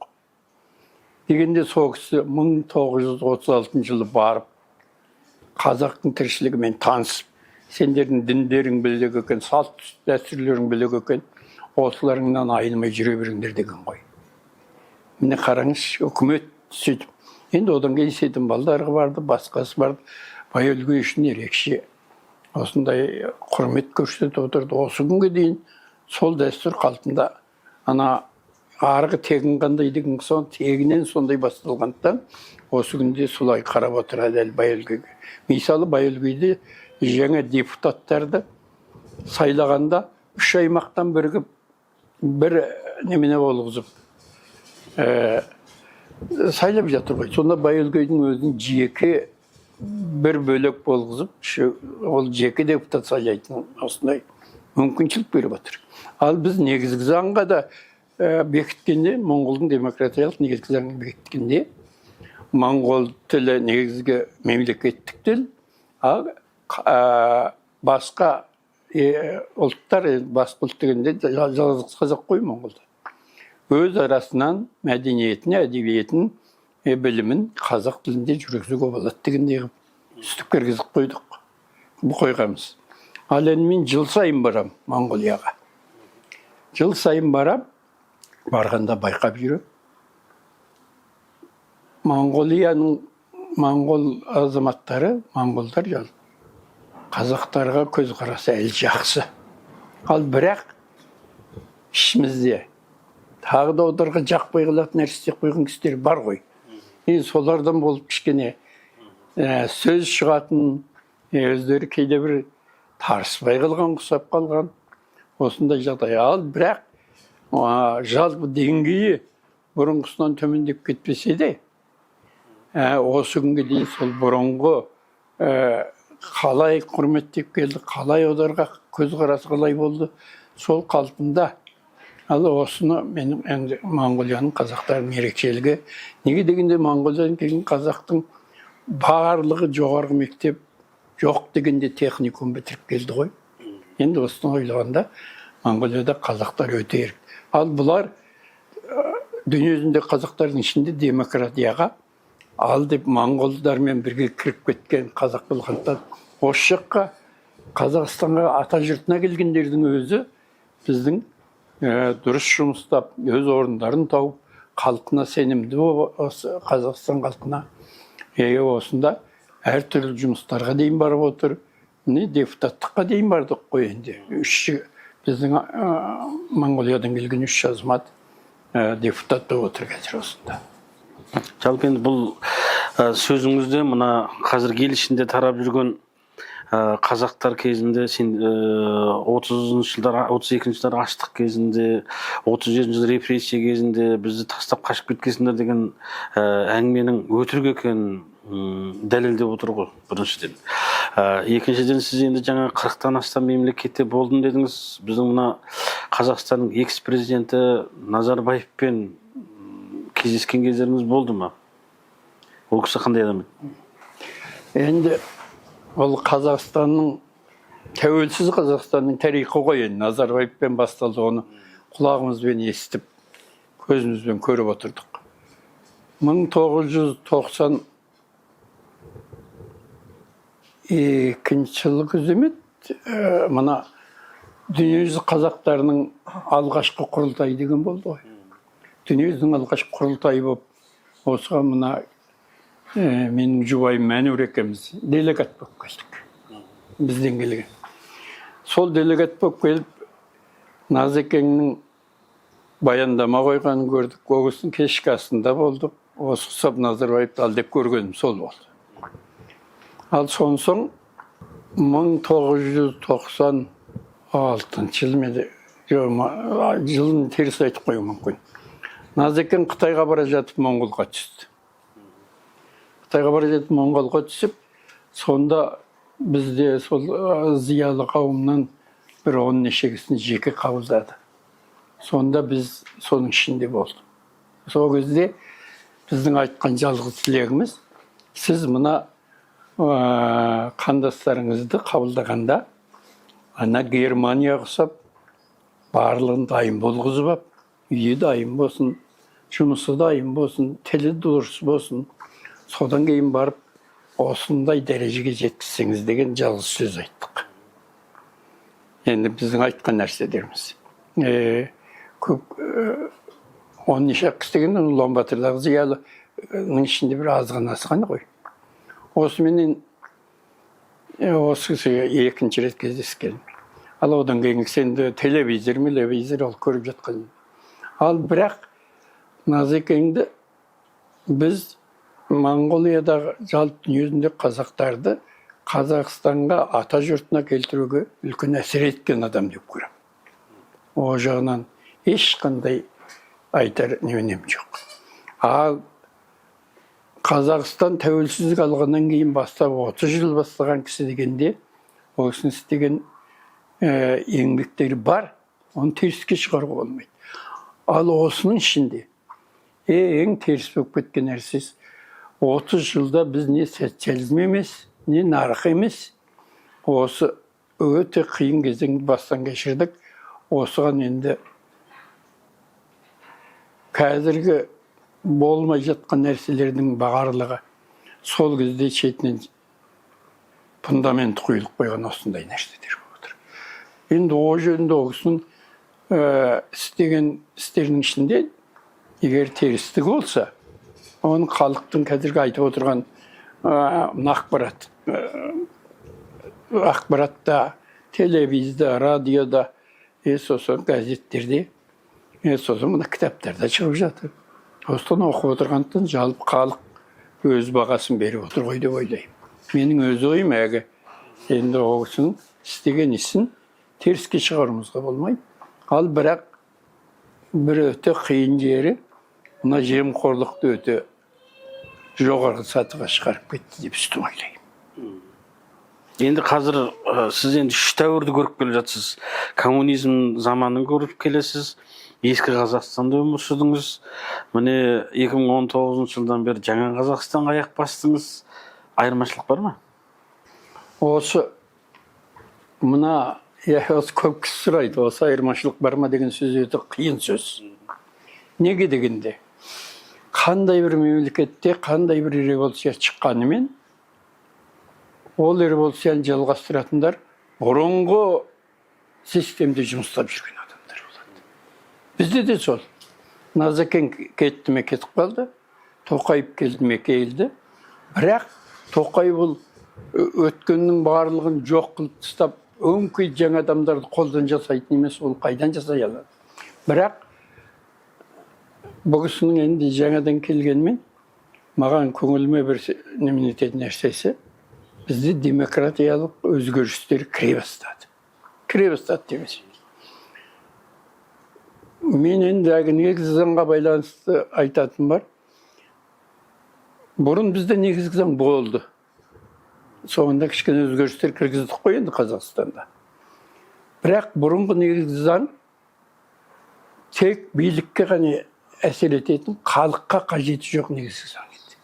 — дегенде, сол кісі 1936 жылы барып, қазақтың тіршілігімен танысып, «Сендердің діндерің бөлек екен, салт дәстүрлерің бөлек екен, осыларыңнан айнымай жүре беріңдер», — деген ғой. Міне, қараңызшы, үкімет сөйтіп. Енді одан кейін Сейтен балдарға барды, басқасы барды. Баян-Өлгей үшін ерекше осындай құрмет көрсетіп отырды. Осы күнге дейін сол дәстүр қалпында. Ана арғы тегін қандай деген, сон тегінен сондай басталғандықтан, осы күнде солай қарап отырады әлі Баян-Өлгейге. Мысалы, Баян-Өлгейде жаңа депутаттарды сайлағанда үш аймақтан бірігіп, бір немене болғызып сайлап жатыр ғой. Сонда Баян-Өлгейдің өзін жеке бір бөлек болғызып, ол жеке депутат сайлайтын осындай мүмкіншілік беріп отыр. Ал біз негізгі заңға да бекіткенде, моңғолдың демократиялық негізгі заңын бекіткенде, моңғол тілі негізгі мемлекеттік тіл, ал басқа ұлттар, енді басқа ұлт дегенде жалғыз қазақ қой моңғолда, өз арасынан мәдениетін, әдебиетін, білімін қазақ тілінде жүргізуге болады дегендей қылып сөйтіп кіргізіп қойдық, қойғанбыз. Ал енді мен жыл сайын барам Моңғолияға, жыл сайын барам. Барғанда байқап жүремін, Моңғолияның моңғол азаматтары, моңғолдар жалпы қазақтарға көзқарасы әлі жақсы. Ал бірақ ішімізде тағы да оларға жақпай қалатын нәрсе істеп қойған кісілер бар ғой. Енді солардан болып кішкене сөз шығатын, өздері кейде бір тарыспай қалған, ұқсап қалған осындай жағдай. Ал бірақ жалпы деңгейі бұрынғысынан төмендеп кетпесе де, осы күнге дейін сол бұрынғы қалай құрметтеп келді, қалай оларға көзқарасы қалай болды, сол қалпында. Ал осыны менің енді Моңғолияның қазақтарының ерекшелігі. Неге дегенде, Моңғолиядан келген қазақтың барлығы жоғарғы мектеп, жоқ дегенде техникум бітіріп келді ғой. Енді осыны ойлағанда, Моңғолияда қазақтар өте ерік. Ал бұлар дүниежүзінде қазақтардың ішінде демократияға ал деп моңғолдармен бірге кіріп кеткен қазақ болғандықтан, осы жаққа, Қазақстанға, ата жұртына келгендердің өзі біздің дұрыс жұмыс істап, өз орындарын тауып, халқына сенімді болып, осы Қазақстан халқына осында Әртүрлі жұмыстарға дейін барып отыр. Міне, депутаттыққа дейін бардық қой енді. Үш біздің Моңғолиядан келген үш азамат депутат болып отыр қазір осында. Жалпы енді бұл сөзіңізде мына қазіргі ел ішінде тарап жүрген қазақтар кезінде сен 30-жылдар, 32-жылдар аштық кезінде, 37 жылы репрессия кезінде бізді тастап қашып кеткенсіңдер деген әңгіменің өтірік екенін дәлелдеп отыр ғой, біріншіден. Екіншіден, сіз енді жаңа 40-тан астам мемлекетте болдым дедіңіз. Біздің мына Қазақстанның экс президенті Назарбаевпен кездескен кездеріңіз болды ма? Ол кісі қандай адам еді? Енді ол Қазақстанның, тәуелсіз Қазақстанның тарихы ғой енді, Назарбаевпен басталды. Оны құлағымызбен естіп, көзімізбен көріп отырдық. 1992 жылы күзде ме еді, мына дүниежүзі қазақтарының алғашқы құрылтайы деген болды ғой. Дүниежүзінің алғашқы құрылтайы болып, осыған мына менің жұбайым Мәнур екеуміз делегат болып келдік. Бізден келген сол делегат болып келіп, Назекеңнің баяндама қойғанын көрдік. Ол кісінің кешкі асында болдық. Осы ұқсап Назарбаевты ал деп көргенім сол болды. Ал сон соң 1996 жыл ма еді, жоқ, жылын теріс айтып қоюым мүмкін, Назекең Қытайға бара жатып Моңғолға түсті. Қытайға бара жатып Моңғолға түсіп, сонда бізде сол зиялы қауымнан бір он неше кісіні жеке қабылдады. Сонда біз соның ішінде болдық. Сол кезде біздің айтқан жалғыз тілегіміз: сіз мына қандастарыңызды қабылдағанда ана Германияға ұқсап барлығын дайын болғызып алып, үйі дайын болсын, жұмысы дайын болсын, тілі дұрыс болсын, содан кейін барып осындай дәрежеге жеткізсеңіз деген жалғыз сөз айттық. Енді біздің айтқан нәрселеріміз көп, он неше кісі деген Ұланбатырдағы зиялының ішінде бір аз ғанасы ғана ғой. Осыменен осы кісіге екінші рет кездескен. Ал одан кейінгісі енді телевизор, телевизор, ол көріп жатқан. Ал бірақ Назекеңді біз Моңғолиядағы, жалпы дүниежүзіндегі қазақтарды Қазақстанға, ата жұртына келтіруге үлкен әсер еткен адам деп көремін. Ол жағынан ешқандай айтар неменем жоқ. Ал Қазақстан тәуелсіздік алғаннан кейін бастап 30 жыл бастаған кісі дегенде, ол кісінің істеген еңбектері бар, оны теріске шығаруға болмайды. Ал осының ішінде ең теріс болып кеткен нәрсесі, 30 жылда біз не социализм емес, не нарық емес, осы өте қиын кезеңді бастан кешірдік. Осыған енді қазіргі болмай жатқан нәрселердің барлығы сол кезде шетінен фундамент құйылып қойған осындай нәрселер болып отыр. Енді ол жөнінде ол кісінің істеген істерінің ішінде егер терістік болса, оны халықтың қазіргі айтып отырған мына ақпарат, ақпаратта, телевизорда, радиода, сосын газеттерде, сосын мына кітаптарда шығып жатыр. Осыдан оқып отырғандықтан, жалпы халық өз бағасын беріп отыр ғой деп ойлаймын. Менің өз ойым әлгі. Енді ол кісінің істеген ісін теріске шығаруымызға болмайды. Ал бірақ бір өте қиын жері, мына жемқорлықты өте жоғарғы сатыға шығарып кетті деп үстім ойлаймын. Енді қазір сіз енді үш дәуірді көріп келе жатсыз. Коммунизм заманын көріп келесіз, ескі Қазақстанда өмір сүрдіңіз, міне, 2019 жылдан бері жаңа Қазақстанға аяқ бастыңыз. Айырмашылық бар ма? Осы мына, иә, осы көп кісі сұрайды, осы айырмашылық бар ма деген сөз өте қиын сөз. Неге дегенде, қандай бір мемлекетте қандай бір революция шыққанымен, ол революцияны жалғастыратындар бұрынғы системде жұмыс істеп жүрген адамдар болады. Бізде де сол. Назекең кетті ме, кетіп қалды, Тоқаев келді ме, келді, бірақ Тоқаев ол өткеннің барлығын жоқ қылып тастап, өңкей жаңа адамдарды қолдан жасайтын емес, ол қайдан жасай алады? Бірақ бұл кісінің енді жаңадан келгенмен маған көңіліме бір немене ететін нәрсесі, бізде демократиялық өзгерістер кіре бастады. Кіре бастады демесе. Мен енді әлгі негізгі заңға байланысты айтатыным бар. Бұрын бізде негізгі заң болды. Соңында кішкене өзгерістер кіргіздік қой енді Қазақстанда. Бірақ бұрынғы негізгі заң тек билікке ғана әсер ететін, халыққа қажеті жоқ негізгі заң еді.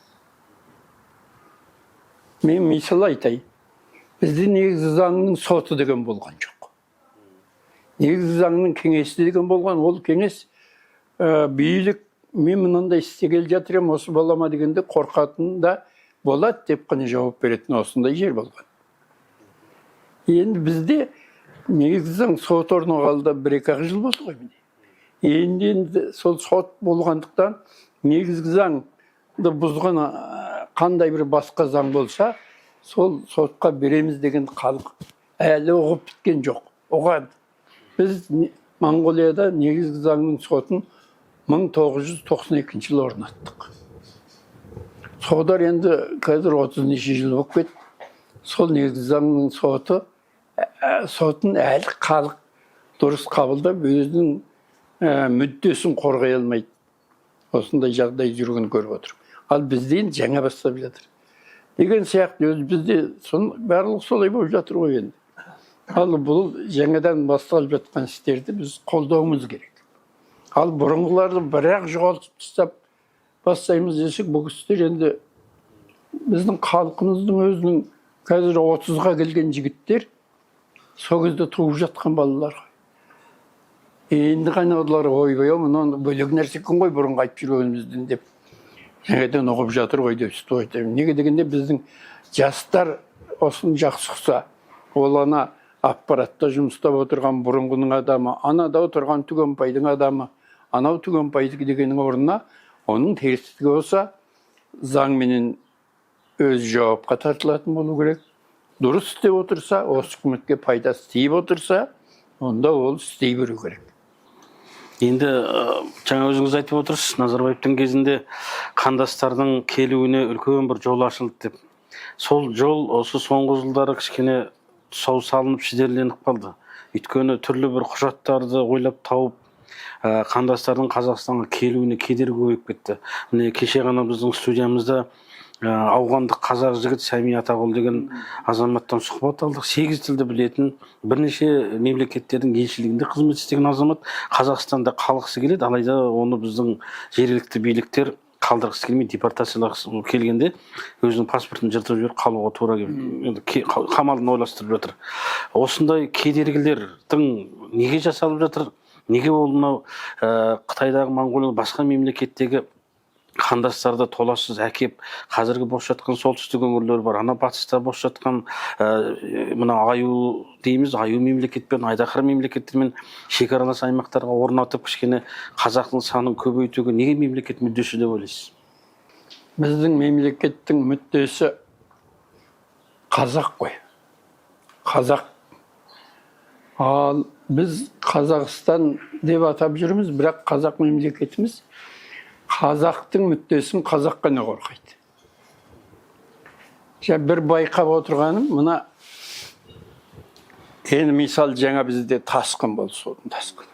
Мен мысал айтайын. Бізде негізгі заңның соты деген болған жоқ. Негізгі заңның кеңесі деген болған, ол кеңес билік мен мынандай істегелі жатыр едім, осы бола ма дегенде қорқатын да, болады деп қана жауап беретін осындай жер болған. Енді бізде негізгі заң сот орнағалы да 1-2 ақ жыл болды ғой, міне. Енді сол сот болғандықтан негізгі заңды бұзған қандай бір басқа заң болса, сол сотқа береміз деген халық әлі ұғып біткен жоқ. Ұғады. Біз Моңғолияда негізгі заңның сотын 1992 жылы орнаттық. Содар енді қазір 30 неше жыл болып кетті. Сол негізгі заңның соты сотын әлі халық дұрыс қабылдап, өзінің мүддесін қорғай алмайды. Осындай жағдай жүргенін көріп отырмын. Ал бізде енді жаңа бастап жатыр. Деген сияқты өзі бізде барлығы солай болып жатыр ғой енді. Ал бұл жаңадан басталып жатқан істерді біз қолдауымыз керек. Ал бұрынғыларды бірақ жоғалтып тастап бастаймыз десек, бұл кісілер енді біздің халқымыздың өзінің қазір 30-ға келген жігіттер сол кезде туып жатқан балалар ғой. Енді ғана олар: «Ойбай ау, мынау бөлек нәрсе екен ғой бұрынғы айтып жүргенімізден», – деп жаңадан ұғып жатыр ғой деп сөйтіп айтамын. Неге дегенде, біздің жастар осыны жақсы ұқса, ол ана аппаратта жұмыс істеп отырған бұрынғының адамы, анада отырған Түгенбайдың адамы, анау Түгенбайдікі дегеннің орнына оның терістігі болса, заңменен өзі жауапқа тартылатын болу керек. Дұрыс істеп отырса, осы үкіметке пайдасы тиіп отырса, онда ол істей беру керек. Енді жаңа өзіңіз айтып отырсыз, Назарбаевтың кезінде қандастардың келуіне үлкен бір жол ашылды деп. Сол жол осы соңғы жылдары кішкене тұсау салынып, шідерленіп қалды. Өйткені түрлі бір құжаттарды ойлап тауып, қандастардың Қазақстанға келуіне кедергі көбейіп кетті. Міне, кеше ғана біздің студиямызда ауғандық қазақ жігіт Сәми Атағұл деген азаматтан сұхбат алдық. Сегіз тілді білетін, бірнеше мемлекеттердің елшілігінде қызмет істеген азамат Қазақстанда қалғысы келеді, алайда оны біздің жергілікті биліктер қалдырғысы келмей, депортациялағысы келгенде өзінің паспортын жыртып жіберіп, қалуға тура келді. Енді қамалын ойластырып жатыр. Осындай кедергілердің неге жасалып жатыр? Неге ол мынау Қытайдағы, Моңғолия, басқа мемлекеттегі қандастарды толассыз әкеп, қазіргі бос жатқан солтүстік өңірлер бар, ана батыста бос жатқан мына аю дейміз, аю мемлекетпен, айдаһар мемлекеттермен шекаралас аймақтарға орнатып, кішкене қазақтың санын көбейтуге неге мемлекет мүддеші деп ойлайсыз? Біздің мемлекеттің мүддесі қазақ қой, қазақ. Ал біз Қазақстан деп атап жүрміз, бірақ қазақ мемлекетіміз, қазақтың мүддесін қазақ қана қорғайды. Жаңа бір байқап отырғаным, мына енді мысал, жаңа бізде тасқын болды, судың тасқыны.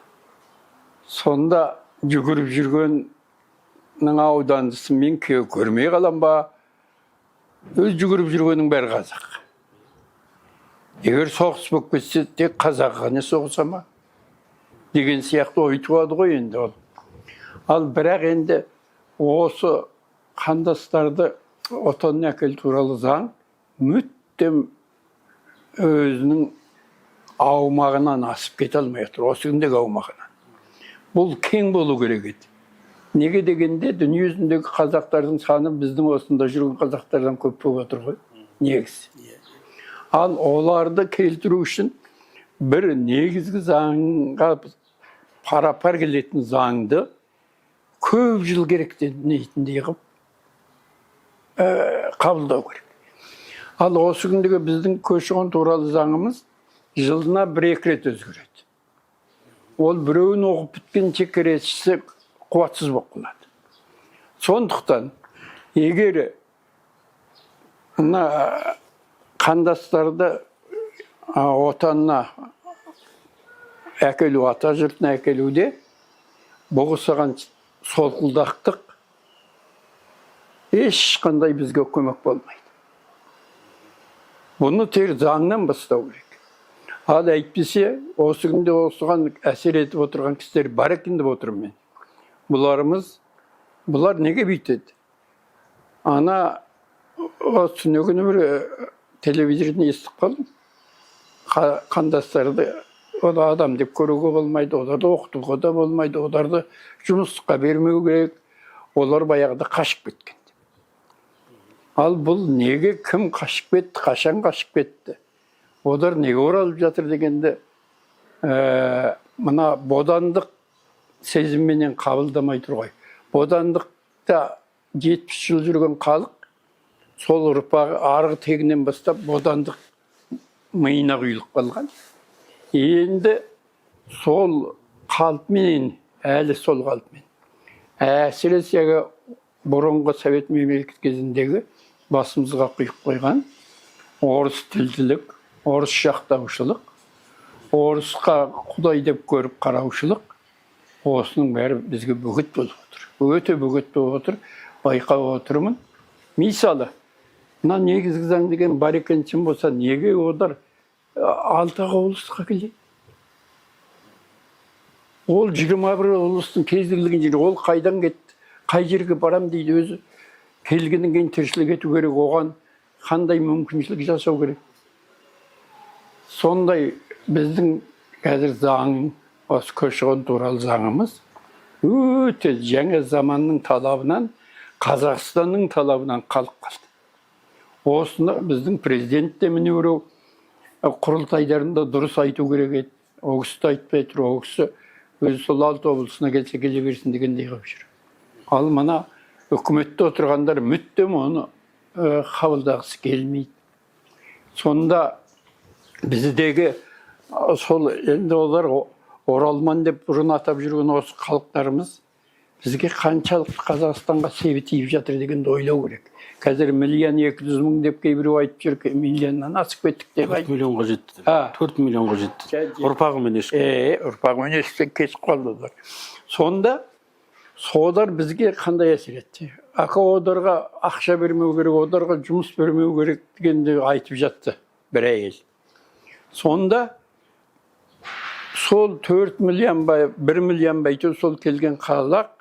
Сонда жүгіріп жүргеннің аудандысын мен көрмей қалам ба? Өзі жүгіріп жүргеннің бәрі қазақ. Егер соғыс болып кетсе, тек қазақ ғана соғыса ма деген сияқты ой туады ғой енді ол. Ал бірақ енді осы қандастарды отанына әкелу туралы заң мүлдем өзінің аумағынан асып кете алмай отыр, осы күндегі аумағынан. Бұл кең болу керек еді. Неге дегенде, дүние жүзіндегі қазақтардың саны біздің осында жүрген қазақтардан көп болып отыр ғой негізі. Ал оларды келтіру үшін бір негізгі заңға пара пар келетін заңды көп жыл керек дейтіндей қылып қабылдау керек. Ал осы күндегі біздің көші-қон туралы заңымыз жылына бір екі рет өзгереді. Ол біреуін оқып біткенше келесісі қуатсыз болып қалады. Сондықтан егер мына қандастарды отанына әкелу, ата жұртына әкелуде бұғы ұқсаған солқылдақтық ешқандай бізге көмек болмайды. Бұны тек заңнан бастау керек. Ал әйтпесе осы күнде осыған әсер етіп отырған кісілер бар екен деп отырмын мен. Бұларымыз, бұлар неге бүйтеді? Ана осы түнегі күні бір телевизордан естіп қалдым. Қандастарды ол адам деп көруге болмайды, оларды оқытуға да болмайды, оларды жұмысқа бермеу керек. Олар баяғыда қашып кеткен деп. Ал бұл неге, кім қашып кетті, қашан қашып кетті? Олар неге оралып жатыр дегенде, мына бодандық сезімменен қабылдамай тұр ғой. Бодандықта 70 жыл жүрген халық, сол ұрпағы арғы тегінен бастап бодандық миына құйылып қалған. Енді сол қалпменен, әлі сол қалпмен. Әсіресе бұрынғы совет мемлекет кезіндегі басымызға құйып қойған орыс тілділік, орыс жақтаушылық, орысқа құдай деп көріп қараушылық, осының бәрі бізге бөгет болып отыр. Өте бөгет болып отыр, байқап отырмын. Мысалы, мына негізгі заң деген бар екен, шын болса, неге олар алты ақ облысқа келеді? Ол 21 облыстың кез келген жері, ол қайдан кетті, қай жерге барам дейді өзі? Келгеннен кейін тіршілік ету керек, оған қандай мүмкіншілік жасау керек? Сондай біздің қазір заң, осы көші қон туралы заңымыз өте жаңа заманның талабынан, Қазақстанның талабынан қалып қалды. Осыны біздің президент те, міне, біреу құрылтайдарында дұрыс айту керек еді. Ол кісі де айтпай тұр. Ол кісі өзі сол алты облысына келсе, келе берсін дегендей қылып жүр. Ал мына үкіметте отырғандар мүлдем оны қабылдағысы келмейді. Сонда біздегі сол енді олар оралман деп бұрын атап жүрген осы халықтарымыз бізге қаншалықты, Қазақстанға себі тиіп жатыр дегенді ойлау керек. Қазір 1 200 000 деп кейбіреу айтып жүр, миллионнан асып кеттік деп 4 айтып. миллионға жетті. А. 4 миллионға жетті. Ұрпағымен өскен. Ұрпағымен өскен, кетіп қалды олар. Сонда солар бізге қандай әсер етті? Ака, оларға ақша бермеу керек, оларға жұмыс бермеу керек дегенді айтып жатты бір әйел. Сонда сол 4 миллион ба, 1 миллион ба, әйтеуір сол келген халық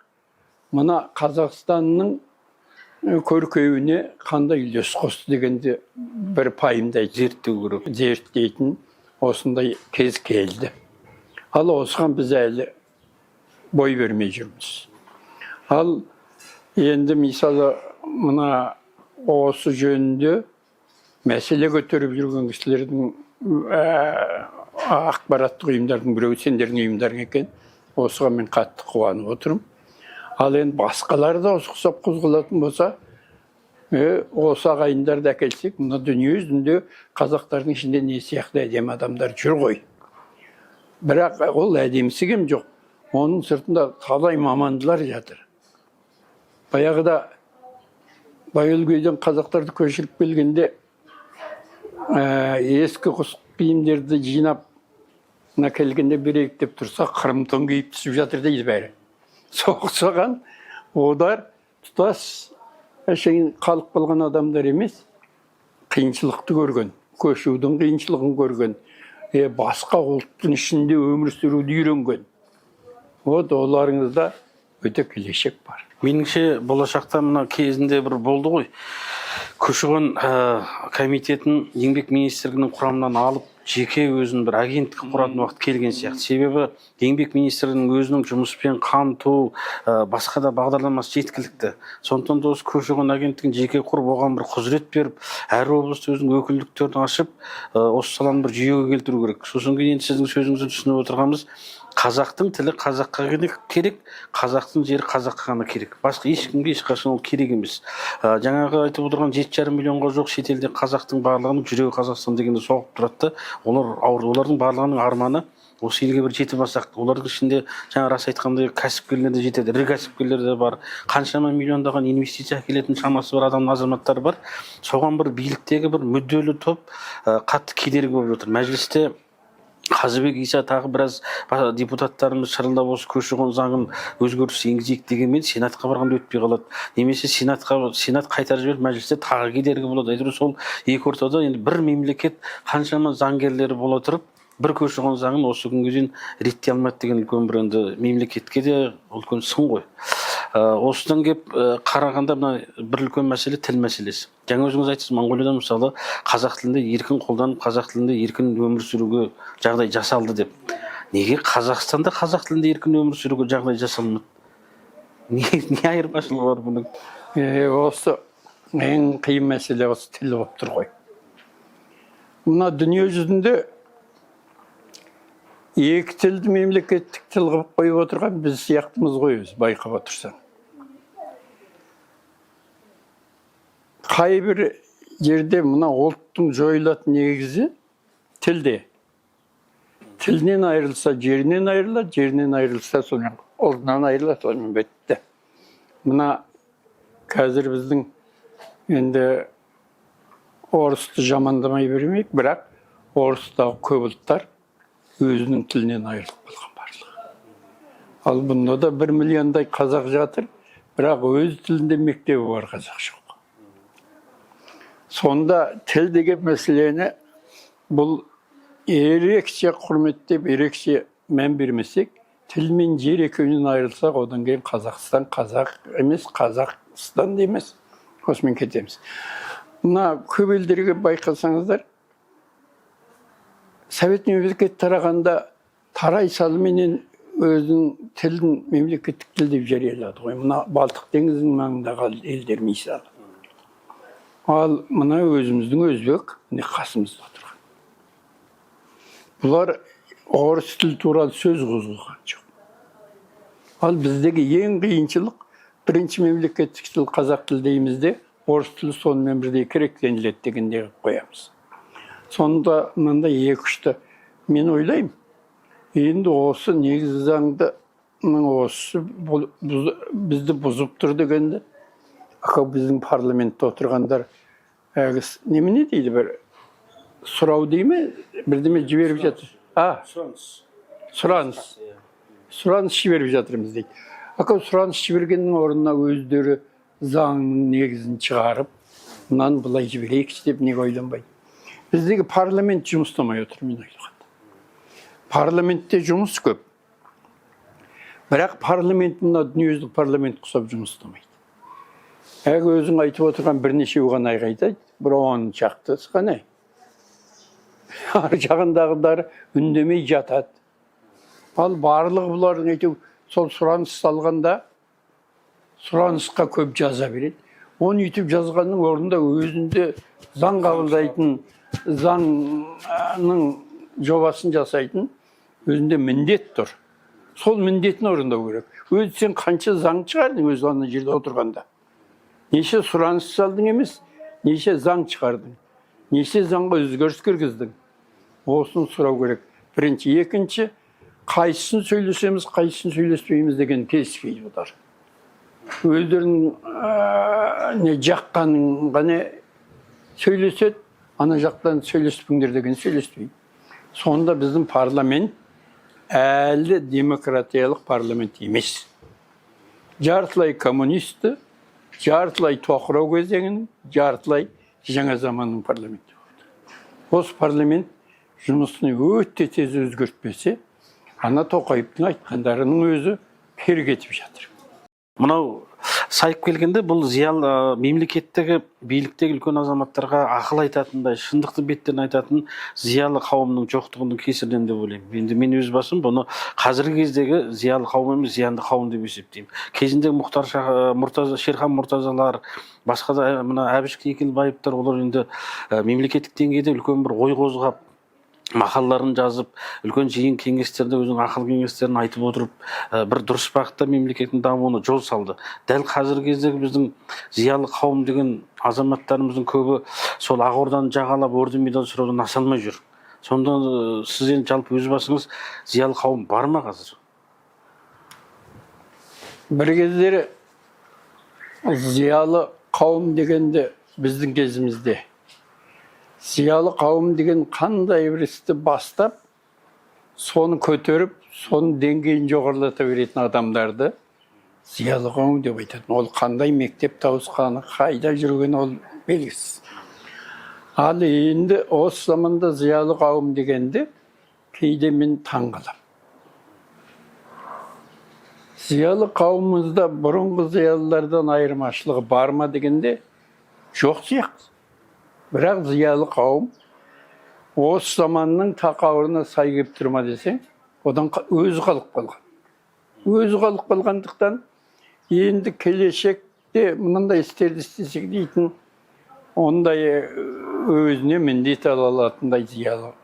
мына Қазақстанның көркеюіне қандай үлес қосты дегенде бір пайымдайды. Зерттеу керек. Зерттейтін осындай кез келді. Ал осыған біз әлі бой бермей жүрміз. Ал енді, мысалы, мына осы жөнінде мәселе көтеріп жүрген кісілердің, ақпараттық ұйымдардың біреуі сендердің ұйымдарың екен. Осыған мен қатты қуанып отырмын. Ал енді басқалары да осы ұқсап қозғалатын болса, осы ағайындарды әкелсек, мына дүние жүзінде қазақтардың ішінде не сияқты әдемі адамдар жүр ғой. Бірақ ол әдемісі кем жоқ, оның сыртында талай мамандылар жатыр. Баяғыда Баянөлгейден қазақтарды көшіріп келгенде, ескі құс киімдерді жинап, мына келгенде берейік деп тұрса, қырым тон киіп түсіп жатыр дейді бәрі. Соғысаған олар тұтас әшейін қалып қалған адамдар емес, қиыншылықты көрген, көшудің қиыншылығын көрген, басқа ұлттың ішінде өмір сүруді үйренген. Вот оларыңызда өте келешек бар. Меніңше, болашақта мына кезінде бір болды ғой, көші қон комитетін Еңбек министрлігінің құрамынан алып, жеке өзін бір агенттік құратын уақыт келген сияқты. Себебі Еңбек министрлігінің өзінің жұмыспен қамту, басқа да бағдарламасы жеткілікті. Сондықтан да осы көші қон агенттігін жеке құрып, оған бір құзырет беріп, әр облыста өзінің өкілдіктерін ашып, осы саланы бір жүйеге келтіру керек. Сосын кейін енді сіздің сөзіңізден түсініп отырғанымыз, қазақтың тілі қазаққа керек, керек, қазақтың жері қазаққа ғана керек, басқа ешкімге ешқашан ол керек емес. Жаңағы айтып отырған 70 7,5 миллионға жуық шетелде қазақтың барлығының жүрегі Қазақстан дегенде соғып тұрады да, олар ауыр, олардың барлығының арманы осы елге бір жетіп алсақ. Олардың ішінде жаңа рас айтқандай, кәсіпкерлер де жетеді, ірі кәсіпкерлер де бар, қаншама миллиондаған инвестиция әкелетін шамасы бар адам, азаматтар бар. Соған бір биліктегі бір мүдделі топ қатты кедергі болып жатыр. Мәжілісте Қазыбек Иса, тағы біраз депутаттарымыз шырылдап, осы көші қон заңын өзгеріс енгізейік дегенмен, сенатқа барғанда өтпей қалады немесе сенат қайтарып жіберіп, мәжілісте тағы кедергі болады. Әйтеуір сол екі ортада енді бір мемлекет қаншама заңгерлері бола тұрып, бір көші қон заңын осы күнге дейін реттей алмады деген үлкен бір енді мемлекетке де үлкен сын ғой. Осыдан келіп қарағанда, мына бір үлкен мәселе — тіл мәселесі. Жаңа өзіңіз айттыңыз, Моңғолияда, мысалы, қазақ тілінде еркін қолданып, қазақ тілінде еркін өмір сүруге жағдай жасалды деп. Неге Қазақстанда қазақ тілінде еркін өмір сүруге жағдай жасалмады? Не айырмашылығы бар бұның? Осы ең қиын мәселе осы тіл болып тұр ғой. Мына дүние жүзінде екі тілді мемлекеттік тіл қылып қойып отырған біз сияқтымыз ғой өзі, байқап отырсаң. Қай бір жерде мына ұлттың жойылатын негізі тілде. Тілінен айырылса, жерінен айырылады, жерінен айырылса, сонымен ұлтынан айырылады, сонымен бітті. Мына қазір біздің енді орысты жамандамай бермейік, бірақ орыстағы көп ұлттар өзінің тілінен айырылып қалған барлығы. Ал бұнда да 1 миллиондай қазақ жатыр, бірақ өз тілінде мектебі бар қазақ жоқ. Сонда тіл деген мәселені бұл ерекше құрметтеп, ерекше мән бермесек, тіл мен жер екеуінен айырылсақ, одан кейін Қазақстан қазақ емес, Қазақстан да емес, осымен кетеміз. Мына көп елдерге байқасаңыздар, совет мемлекеті тарағанда тарай салыменен өзінің тілін мемлекеттік тіл деп жариялады ғой, мына Балтық теңізінің маңындағы елдер, мысалы. Ал мына өзіміздің өзбек, міне, қасымызда отырған, бұлар орыс тілі туралы сөз қозғаған жоқ. Ал біздегі ең қиыншылық: бірінші мемлекеттік тіл қазақ тілі дейміз де, орыс тілі сонымен бірдей керек деніледі дегендей қылып қоямыз. Сонда мынандай екі ұшты. Мен ойлаймын, енді осы негізгі заңдының осы бізді бұзып тұр дегенді, ака, біздің парламентте отырғандар әлгі немене дейді, бір сұрау дей ме, бірдеме жіберіп жатыр, а? Сұраныс. Сұраныс жіберіп жатырмыз дейді. Ака, сұраныс жібергеннің орнына өздері заңның негізін шығарып, мынаны былай жіберейікші деп неге ойланбайды? Біздегі парламент жұмыс істемей отыр. Мен ойлағанда, парламентте жұмыс көп, бірақ парламент мына дүниежүзілік парламент құсап жұмыс істемейді. Әлгі өзің айтып отырған бірнешеуі ғана айғайтады, бір 10 шақтысы ғана, ар жағындағылары үндемей жатады. Ал барлығы бұлардың әйтеуір сол сұраныс салғанда, сұранысқа көп жаза береді. Оны өйтіп жазғанның орнында өзінде заң қабылдайтын, заңның жобасын жасайтын өзінде міндет тұр, сол міндетін орындау керек. Өзі сен қанша заң шығардың, өзі ана жерде отырғанда неше сұраныс салдың емес, неше заң шығардың, неше заңға өзгеріс кіргіздің? Осыны сұрау керек бірінші. Екінші, қайсысын сөйлесеміз, қайсысын сөйлеспейміз деген келіспейді. Бұлар өздерінің не жаққанын ғана сөйлеседі, ана жақтан сөйлеспеңдер деген сөйлеспейді. Сонда біздің парламент әлі демократиялық парламент емес, жартылай коммунисті, жартылай тоқырау кезеңінің, жартылай жаңа заманның парламенті болды. Осы парламент жұмысын өте тез өзгертпесе, ана Тоқаевтың айтқандарының өзі кері кетіп жатыр. Мынау сайып келгенде, бұл зиялы, мемлекеттегі, биліктегі үлкен азаматтарға ақыл айтатындай, шындықты беттерін айтатын зиялы қауымның жоқтығының кесірінен деп ойлаймын. Енді мен өз басым бұны қазіргі кездегі зиялы қауым емес, зиянды қауым деп есептеймін. Кезінде Мұхтар Мұртаза, Шерхан Мұртазалар, басқа да мына Әбіш Кекілбаевтар, олар енді мемлекеттік деңгейде үлкен бір ой қозғап Мақалаларын жазып, үлкен жиын кеңестерде өзінің ақыл кеңестерін айтып отырып, бір дұрыс бағытта мемлекеттің дамуына жол салды. Дәл қазіргі кездегі біздің зиялы қауым деген азаматтарымыздың көбі сол Ақ Орданы жағалап, орден медаль сұраудан аса алмай жүр. Сонда сіз енді жалпы өз басыңыз, зиялы қауым бар ма қазір? Бір кездері зиялы қауым дегенде, біздің кезімізде зиялы қауым деген қандай бір істі бастап, соны көтеріп, соның деңгейін жоғарылата беретін адамдарды зиялы қауым деп айтатын. Ол қандай мектеп тауысқаны, қайда жүргені, ол белгісіз. Ал енді осы заманда зиялы қауым дегенде кейде мен таң қаламын. Зиялы қауымымызда бұрынғы зиялылардан айырмашылығы бар ма дегенде, жоқ сияқты. Бірақ зиялы қауым осы заманның тақауырына сай келіп тұр ма десең, одан өзі қалып қалған. Өзі қалып қалғандықтан, енді келешекте мынандай істерді істесек дейтін, ондай өзіне міндет ала алатындай зиялы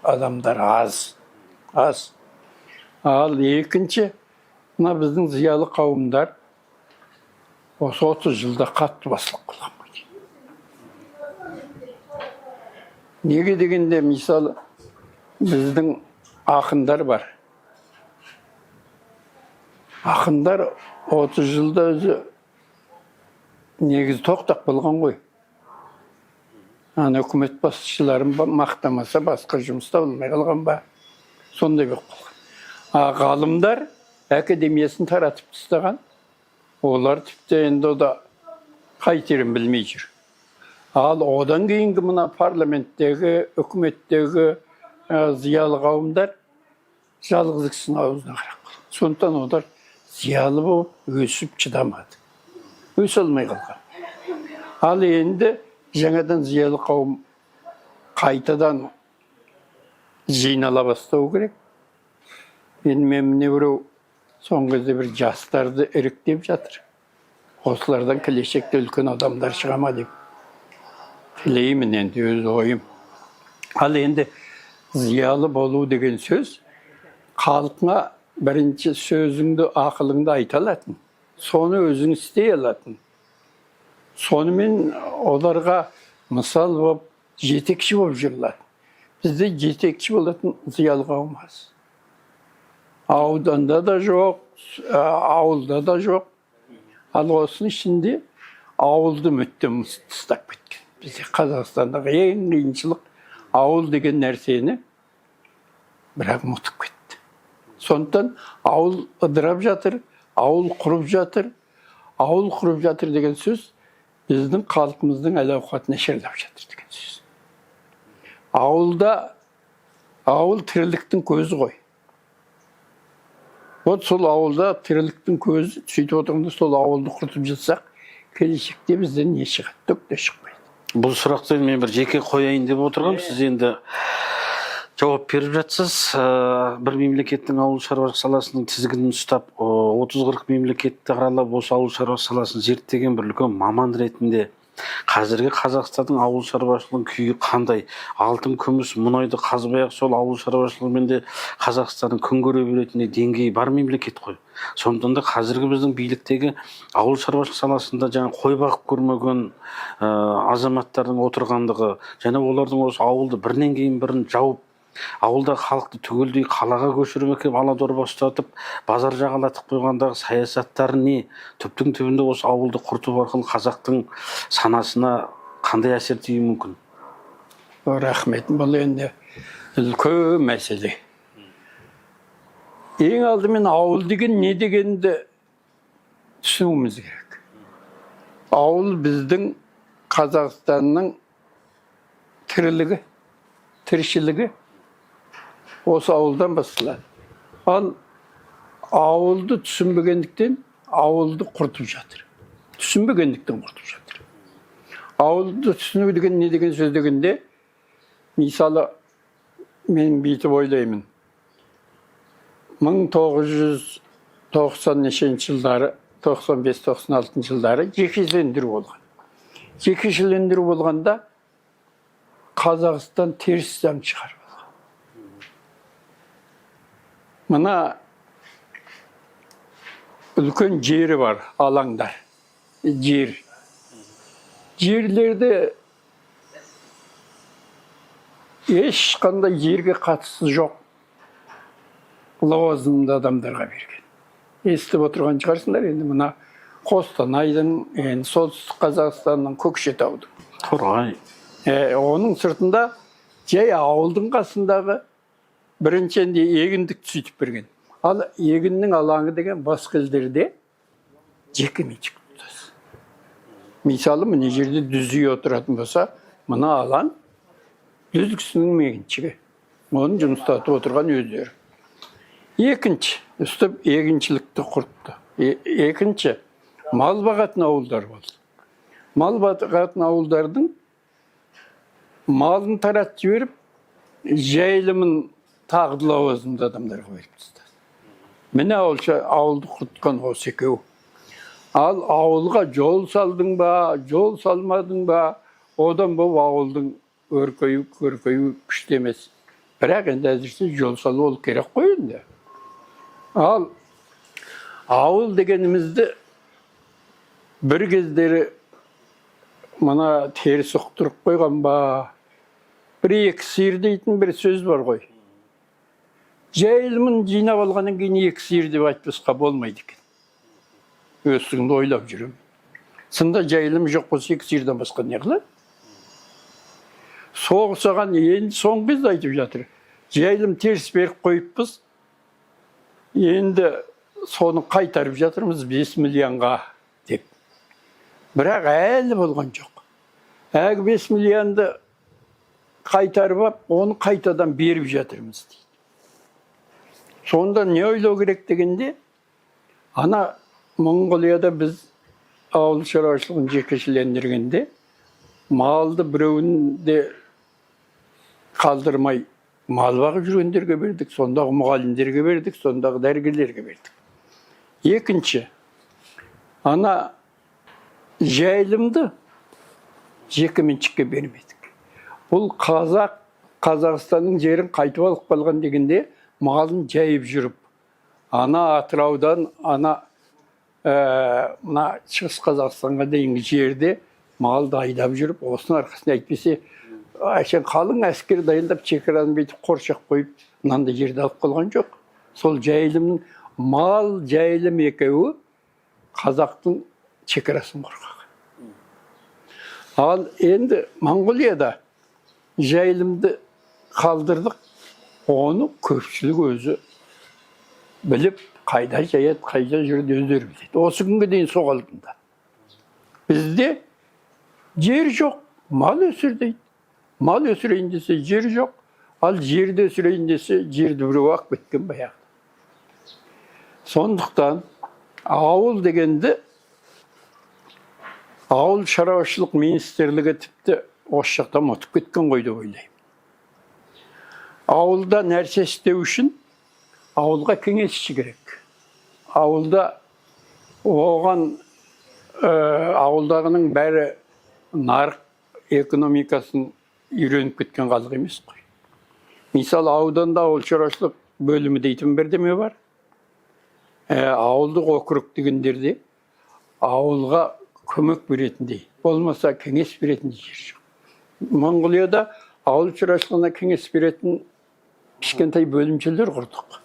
адамдар аз, аз. Ал екінші, мына біздің зиялы қауымдар осы 30 жылда қатты басылып қалған ғой. Неге дегенде, мысалы, біздің ақындар бар. Ақындар 30 жылда өзі негізі тоқтап қалған ғой. Ана үкімет басшыларын мақтамаса, басқа жұмыс табылмай қалған ба, сондай болып қалған. А ғалымдар академиясын таратып тастаған. Олар тіпті енді о да қайтерін білмей жүр. Ал одан кейінгі мына парламенттегі, үкіметтегі зиялы қауымдар жалғыз кісінің аузына қарап қалған. Сондықтан олар зиялы болып өсіп шыдамады, өсе алмай қалған. Ал енді жаңадан зиялы қауым қайтадан жинала бастау керек. Енді мен міне, біреу соңғы кезде бір жастарды іріктеп жатыр. Осылардан келешекте үлкен адамдар шыға ма деп тілеймін енді, өз ойым. Ал енді зиялы болу деген сөз — халқыңа бірінші сөзіңді, ақылыңды айта алатын, соны өзің істей алатын, сонымен оларға мысал болып, жетекші болып жүре алатын. Бізде жетекші болатын зиялы қауым аз. Ауданда да жоқ, ауылда да жоқ. Ал осының ішінде ауылды мүлдем тастап кеткен. Бізде, Қазақстандағы ең қиыншылық — ауыл деген нәрсені бірақ ұмытып кетті. Сондықтан ауыл ыдырап жатыр, ауыл құрып жатыр. Ауыл құрып жатыр деген сөз — біздің халқымыздың әл ауқаты нашарлап жатыр деген сөз. Ауылда, ауыл тірліктің көзі ғой. Вот сол ауылда тірліктің көзі. Сөйтіп отырғанда, сол ауылды құртып жатсақ, келешекте бізден не шығады? Түк те шықпайды. Бұл сұрақты мен бір жеке қояйын деп отырғанмын, сіз енді жауап беріп жатсыз. Бір мемлекеттің ауыл шаруашылық саласының тізгінін ұстап, 30-40 мемлекетті аралап, осы ауыл шаруашылық саласын зерттеген бір үлкен маман ретінде, қазіргі Қазақстанның ауыл шаруашылығының күйі қандай? Алтын, күміс, мұнайды қазбай ақ, сол ауыл шаруашылығымен де Қазақстанның күн көре беретіндей деңгейі бар мемлекет қой. Сондықтан да қазіргі біздің биліктегі ауыл шаруашылық саласында жаңа қой бағып көрмеген азаматтардың отырғандығы және олардың осы ауылды бірінен кейін бірін жауып, ауылдағы халықты түгелдей қалаға көшіріп әкеліп, ала дорба ұстатып, базар жағалатып қойғандағы саясаттары не? Түптің түбінде осы ауылды құрту арқылы қазақтың санасына қандай әсер тиюі мүмкін? Рахмет. Бұл енді үлкен мәселе. Ең алдымен ауыл деген не дегенді түсінуіміз керек. Ауыл — біздің Қазақстанның тірлігі, тіршілігі осы ауылдан басталады. Ал ауылды түсінбегендіктен ауылды құртып жатыр. Түсінбегендіктен құртып жатыр. Ауылды түсіну деген не деген сөз дегенде, мысалы, мен бүйтіп ойлаймын: 1990 нешінші жылдары, 95-96 жылдары жекешелендіру болған. Жекешелендіру болғанда, Қазақстан теріс заң шығарып алған. Мына үлкен жері бар, алаңдар, жер. Жерлерде ешқандай жерге қатысы жоқ лауазымды адамдарға берген. Естіп отырған шығарсыңдар енді, мына Қостанайдың, енді Солтүстік Қазақстанның, Көкшетаудың. Торғай. Оның сыртында жай ауылдың қасындағы бірінші енді егіндікті сөйтіп берген. Ал егіннің алаңы деген басқа елдерде жеке меншік тұтас. Мысалы, мына жерде 100 үй отыратын болса, мына алаң 100 кісінің меншігі. Оны жұмыстатып отырған өздері. Екінші, үстіп егіншілікті құртты. Екінші, мал бағатын ауылдар болды. Мал бағатын ауылдардың малын таратып жіберіп, жайылымын тағы да лауазымды адамдарға беріп тастады. Міне, ауылды құртқан осы екеуі. Ал ауылға жол салдың ба, жол салмадың ба, одан бұл ауылдың өркею, көркею күшті емес. Бірақ енді әзірше жол салу ол керек қой енді. Ал ауыл дегенімізді бір кездері мына теріс ұқтырып қойған ба, бір екі сиыр дейтін бір сөз бар ғой. Жайылымын жинап алғаннан кейін екі сиыр деп айтпасқа болмайды екен. Өз ойлап жүремін. Сында жайылым жоқ болса, екі сиырдан басқа не қылады? Соғысаған енді соңғы кезде айтып жатыр. Жайылым теріс беріп қойыппыз. Енді соны қайтарып жатырмыз 5 миллионға деп. Бірақ әлі болған жоқ. Әлгі 5 миллионды қайтарып алып, оны қайтадан беріп жатырмыз дейді. Сонда не ойлау керек дегенде, ана Моңғолияда біз ауыл шаруашылығын жекешелендіргенде малды біреуін де қалдырмай мал бағып жүргендерге бердік, сондағы мұғалімдерге бердік, сондағы дәрігерлерге бердік. Екінші, ана жайылымды жеке меншікке бермедік. Бұл қазақ Қазақстанның жерін қайтып алып қалған дегенде малын жайып жүріп, ана Атыраудан ана мына Шығыс Қазақстанға дейінгі жерде малды айдап жүріп, осының арқасында, әйтпесе әшейін қалың әскер дайындап, шекараны бүйтіп қоршап қойып, мынандай жерді алып қалған жоқ. Сол жайылымның, мал, жайылым екеуі қазақтың шекарасын қорғаған. Ал енді Моңғолияда жайылымды қалдырдық, оны көпшілік өзі біліп, қайда жаяды, қайда жүреді, өздері біледі. Осы күнге дейін сол қалпында. Бізде жер жоқ, мал өсір дейді. Мал өсірейін десе, жер жоқ. Ал жерді өсірейін десе, жерді біреу алып кеткен баяғыда. Сондықтан ауыл дегенді ауыл шаруашылық министрлігі тіпті осы жақта ұмытып кеткен ғой деп ойлаймын. Ауылда нәрсе істеу үшін ауылға кеңесші керек. Ауылда оған ауылдағының бәрі нарық экономикасын үйреніп кеткен халық емес қой. Мысалы, ауданда ауыл шаруашылық бөлімі дейтін бірдеме бар. Ауылдық округ дегендерде ауылға көмек беретіндей, болмаса кеңес беретіндей жер жоқ. Моңғолияда ауыл шаруашылығына кеңес беретін кішкентай бөлімшелер құрдық.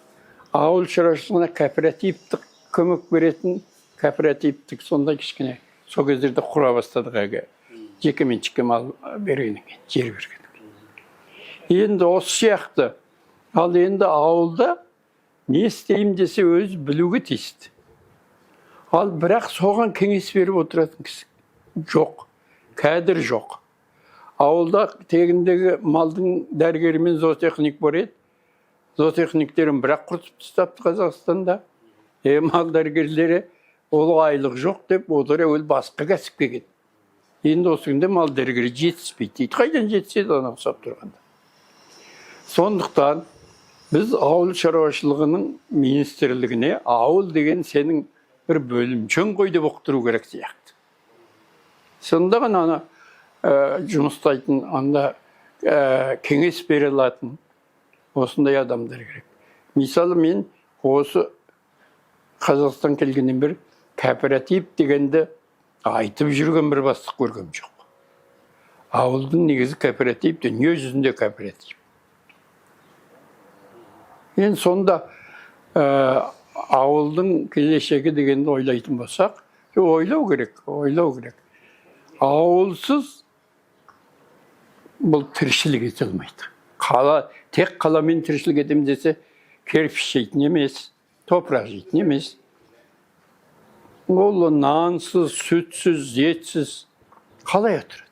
Ауыл шаруашылығына кооперативтік көмек беретін кооперативтік сондай кішкене сол кездерде құра бастадық, әлгі жеке меншікке мал бергеннен кейін, жер бергеннен кейін. Енді осы сияқты. Ал енді ауылда не істеймін десе, өзі білуге тиісті. Ал бірақ соған кеңес беріп отыратын кісі жоқ, кадр жоқ. Ауылда тегіндегі малдың дәрігері мен зоотехник бар еді. Зоотехниктерін бірақ құртып тастапты Қазақстанда. Мал дәрігерлері ол айлық жоқ деп, олар әуел басқа кәсіпке кетті. Енді осы күнде мал дәрігері жетіспейді дейді. Қайдан жетіседі ана ұқсап тұрғанда? Сондықтан біз ауыл шаруашылығының министрлігіне ауыл деген сенің бір бөлімшең ғой деп ұқтыру керек сияқты. Сонда ғана ана жұмыстайтын, анда кеңес бере алатын осындай адамдар керек. Мысалы, мен Осы Қазақстан келгеннен бері кооператив дегенді айтып жүрген бір бастық көргем жоқ. Ауылдың негізі кооператив, дүние жүзінде кооператив. Енді сонда ауылдың келешегі дегенді ойлайтын болсақ, ойлау керек, ойлау керек. Ауылсыз бұл тіршілік ете алмайды. Қала, тек қаламен тіршілік етемін десе, кирпич жейтін емес, топырақ жейтін емес. Ол нансыз, сүтсіз, етсіз қалай отырады?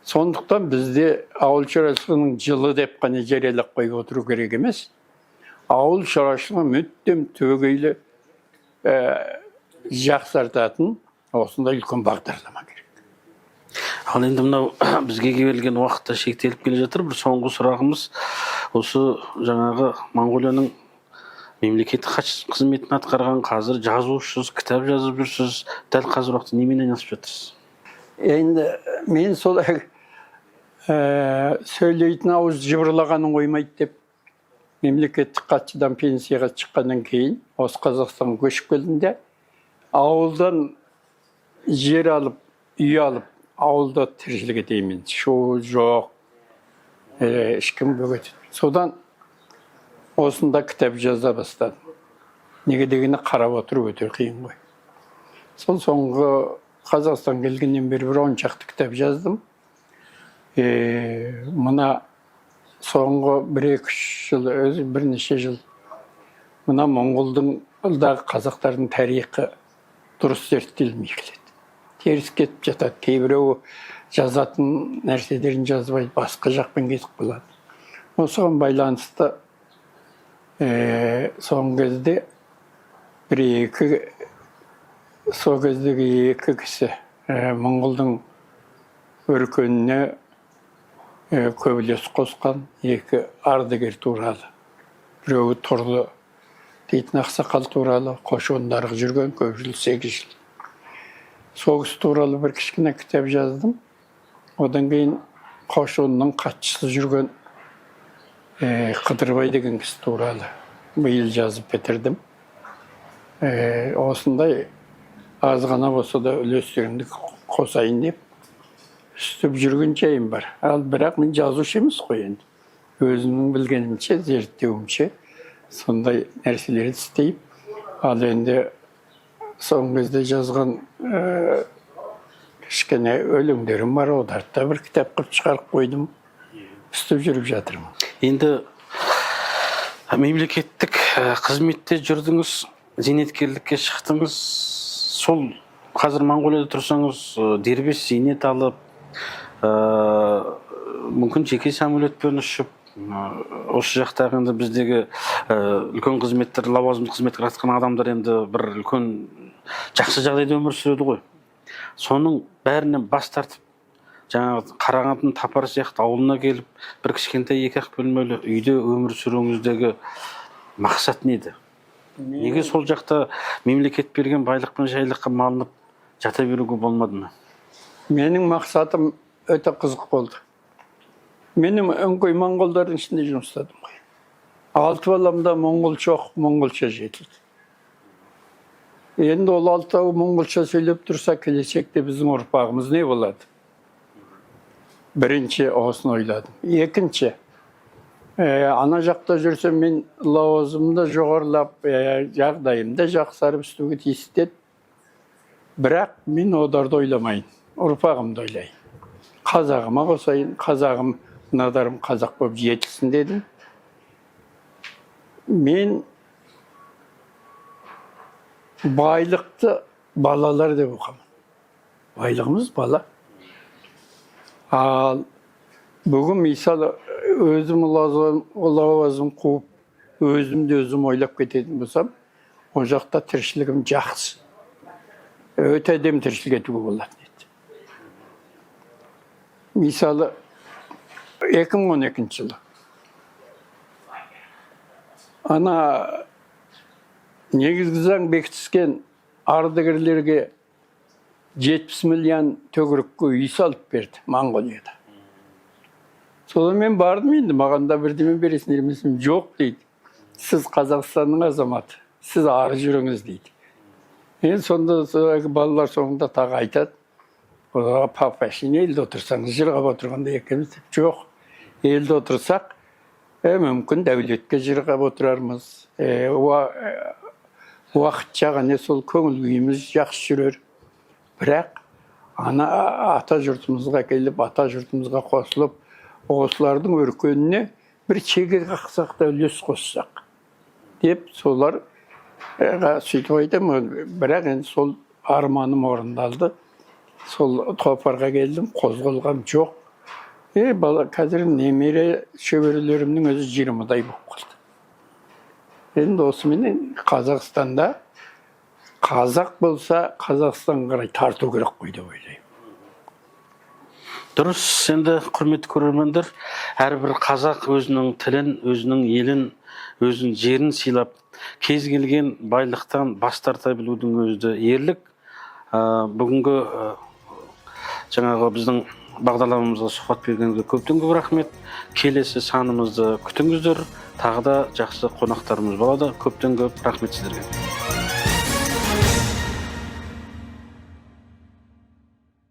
Сондықтан бізде ауыл шаруашылығының жылы деп қана жариялап қойып отыру керек емес. Ауыл шаруашылығын мүлдем түбегейлі жақсартатын осындай үлкен бағдарлама керек. Ал енді мынау бізге берілген уақыт та шектеліп келе жатыр. Бір соңғы сұрағымыз: осы жаңағы Моңғолияның мемлекеттік хатшы қызметін атқарған, қазір жазушысыз, кітап жазып жүрсіз. Дәл қазір уақытта немен айналысып жатырсыз? Енді мен солай сөйлейтін ауыз жыбырлағанын қоймайды деп, мемлекеттік хатшыдан пенсияға шыққаннан кейін осы Қазақстанға көшіп келдім де, ауылдан жер алып, үй алып, ауылда тіршілік етейін. Мен шу жоқ, ешкім бөгет етпейді. Содан осында кітап жаза бастадым. Неге дегенде, қарап отыру өте қиын ғой. Сол соңғы Қазақстан келгеннен бері бір 10 шақты кітап жаздым. Мына соңғы бір екі үш жыл, өзі бірнеше жыл, мына моңғолдың дағы қазақтардың тарихы дұрыс зерттелмей келеді, теріс кетіп жатады. Кейбіреуі жазатын нәрселерін жазбайды, басқа жақпен кетіп қалады. Осыған байланысты соңғы кезде бір екі, сол кездегі екі кісі моңғолдың өркеніне көп үлес қосқан екі ардагер туралы, біреуі Тұрлы дейтін ақсақал туралы, Қошондарғы жүрген көп жыл, 8 жыл, сол кісі туралы бір кішкене кітап жаздым. Одан кейін Қошонның хатшысы жүрген Қыдырбай деген кісі туралы биыл жазып бітірдім. Осындай аз ғана болса да үлестерімді қосайын деп істеп жүрген жайым бар. Ал бірақ мен жазушы емес қой енді, өзімнің білгенімше, зерттеуімше сондай нәрселерді істеймін. Ал енді соңғы кезде жазған кішкене өлеңдерім бар, оларды да бір кітап қылып шығарып қойдым, істеп жүріп жатырмын. Енді мемлекеттік қызметте жүрдіңіз, зейнеткерлікке шықтыңыз. Сол қазір Моңғолияда тұрсаңыз, дербес зейнет алып, мүмкін жеке самолетпен ұшып, осы жақтағы енді біздегі үлкен қызметтер, лауазымды қызметтер атқарған адамдар енді бір үлкен жақсы жағдайда өмір сүреді ғой. Соның бәрінен бас тартып, жаңағы Қарағандының Тапар сияқты ауылына келіп, бір кішкентай екі ақ бөлмелі үйде өмір сүруіңіздегі мақсат не еді? Неге сол жақта мемлекет берген байлық пен жайлыққа малынып жата беруге болмады ма? Менің мақсатым өте қызық болды. Мен өңкей моңғолдардың ішінде жұмыс істедім ғой. Алты балам да моңғолша оқып, моңғолша жетілді. Енді ол алтауы моңғолша сөйлеп тұрса, келешекте біздің ұрпағымыз не болады? Бірінші осыны ойладым. Екінші, ана жақта жүрсем, мен лауазымда жоғарылап, жағдайым да жақсарып істеуге тиісті еді. Бірақ мен оларды ойламайын, ұрпағымды ойлайын, қазағыма қосайын, қазағым, мынадарым қазақ болып жетілсін дедім. Мен байлықты балалар деп ұғамын. Байлығымыз бала. Ал бүгін, мысалы, өзім лауазым қуып, өзімді өзім ойлап кететін болсам, ол жақта тіршілігім жақсы, өте әдемі тіршілік етуге болатын еді. Мысалы, 2012 жылы ана негізгі заң бекітіскен ардагерлерге 70 миллион төгрікке үй салып берді Моңғолияда. Содан мен бардым, енді маған да бірдеме бересіңдер емеспін. Жоқ дейді. Сіз Қазақстанның азаматы, сіз ары жүріңіз дейді. Енді сонда сол әлгі балалар соңында тағы айтады: «Оларға, папа, әшейін елде отырсаңыз, жырғап отырғандай екенбіз», – деп. Жоқ, елде отырсақ, мүмкін, дәулетке жырғап отырармыз, уақытша ғана сол көңіл күйіміз жақсы жүрер. Бірақ ана ата жұртымызға келіп, ата жұртымызға қосылып, осылардың өркеніне бір шеге қақсақ та, үлес қоссақ деп, солар сөйтіп айтамын. Бірақ енді сол арманым орындалды, сол топарға келдім, қозғалғам жоқ. Бала, қазір немере шөберелерімнің өзі 20-дай болып қалды. Енді осыменен Қазақстанда қазақ болса, Қазақстанға қарай тарту керек қой деп ойлаймын. Дұрыс. Енді, құрметті көрермендер, әрбір қазақ өзінің тілін, өзінің елін, өзінің жерін сыйлап, кез келген байлықтан бас тарта білудің өзі де ерлік. Бүгінгі жаңағы біздің бағдарламамызға сұхбат бергеніңізге көптен көп рахмет. Келесі санымызды күтіңіздер, тағы да жақсы қонақтарымыз болады. Көптен көп рахмет сіздерге.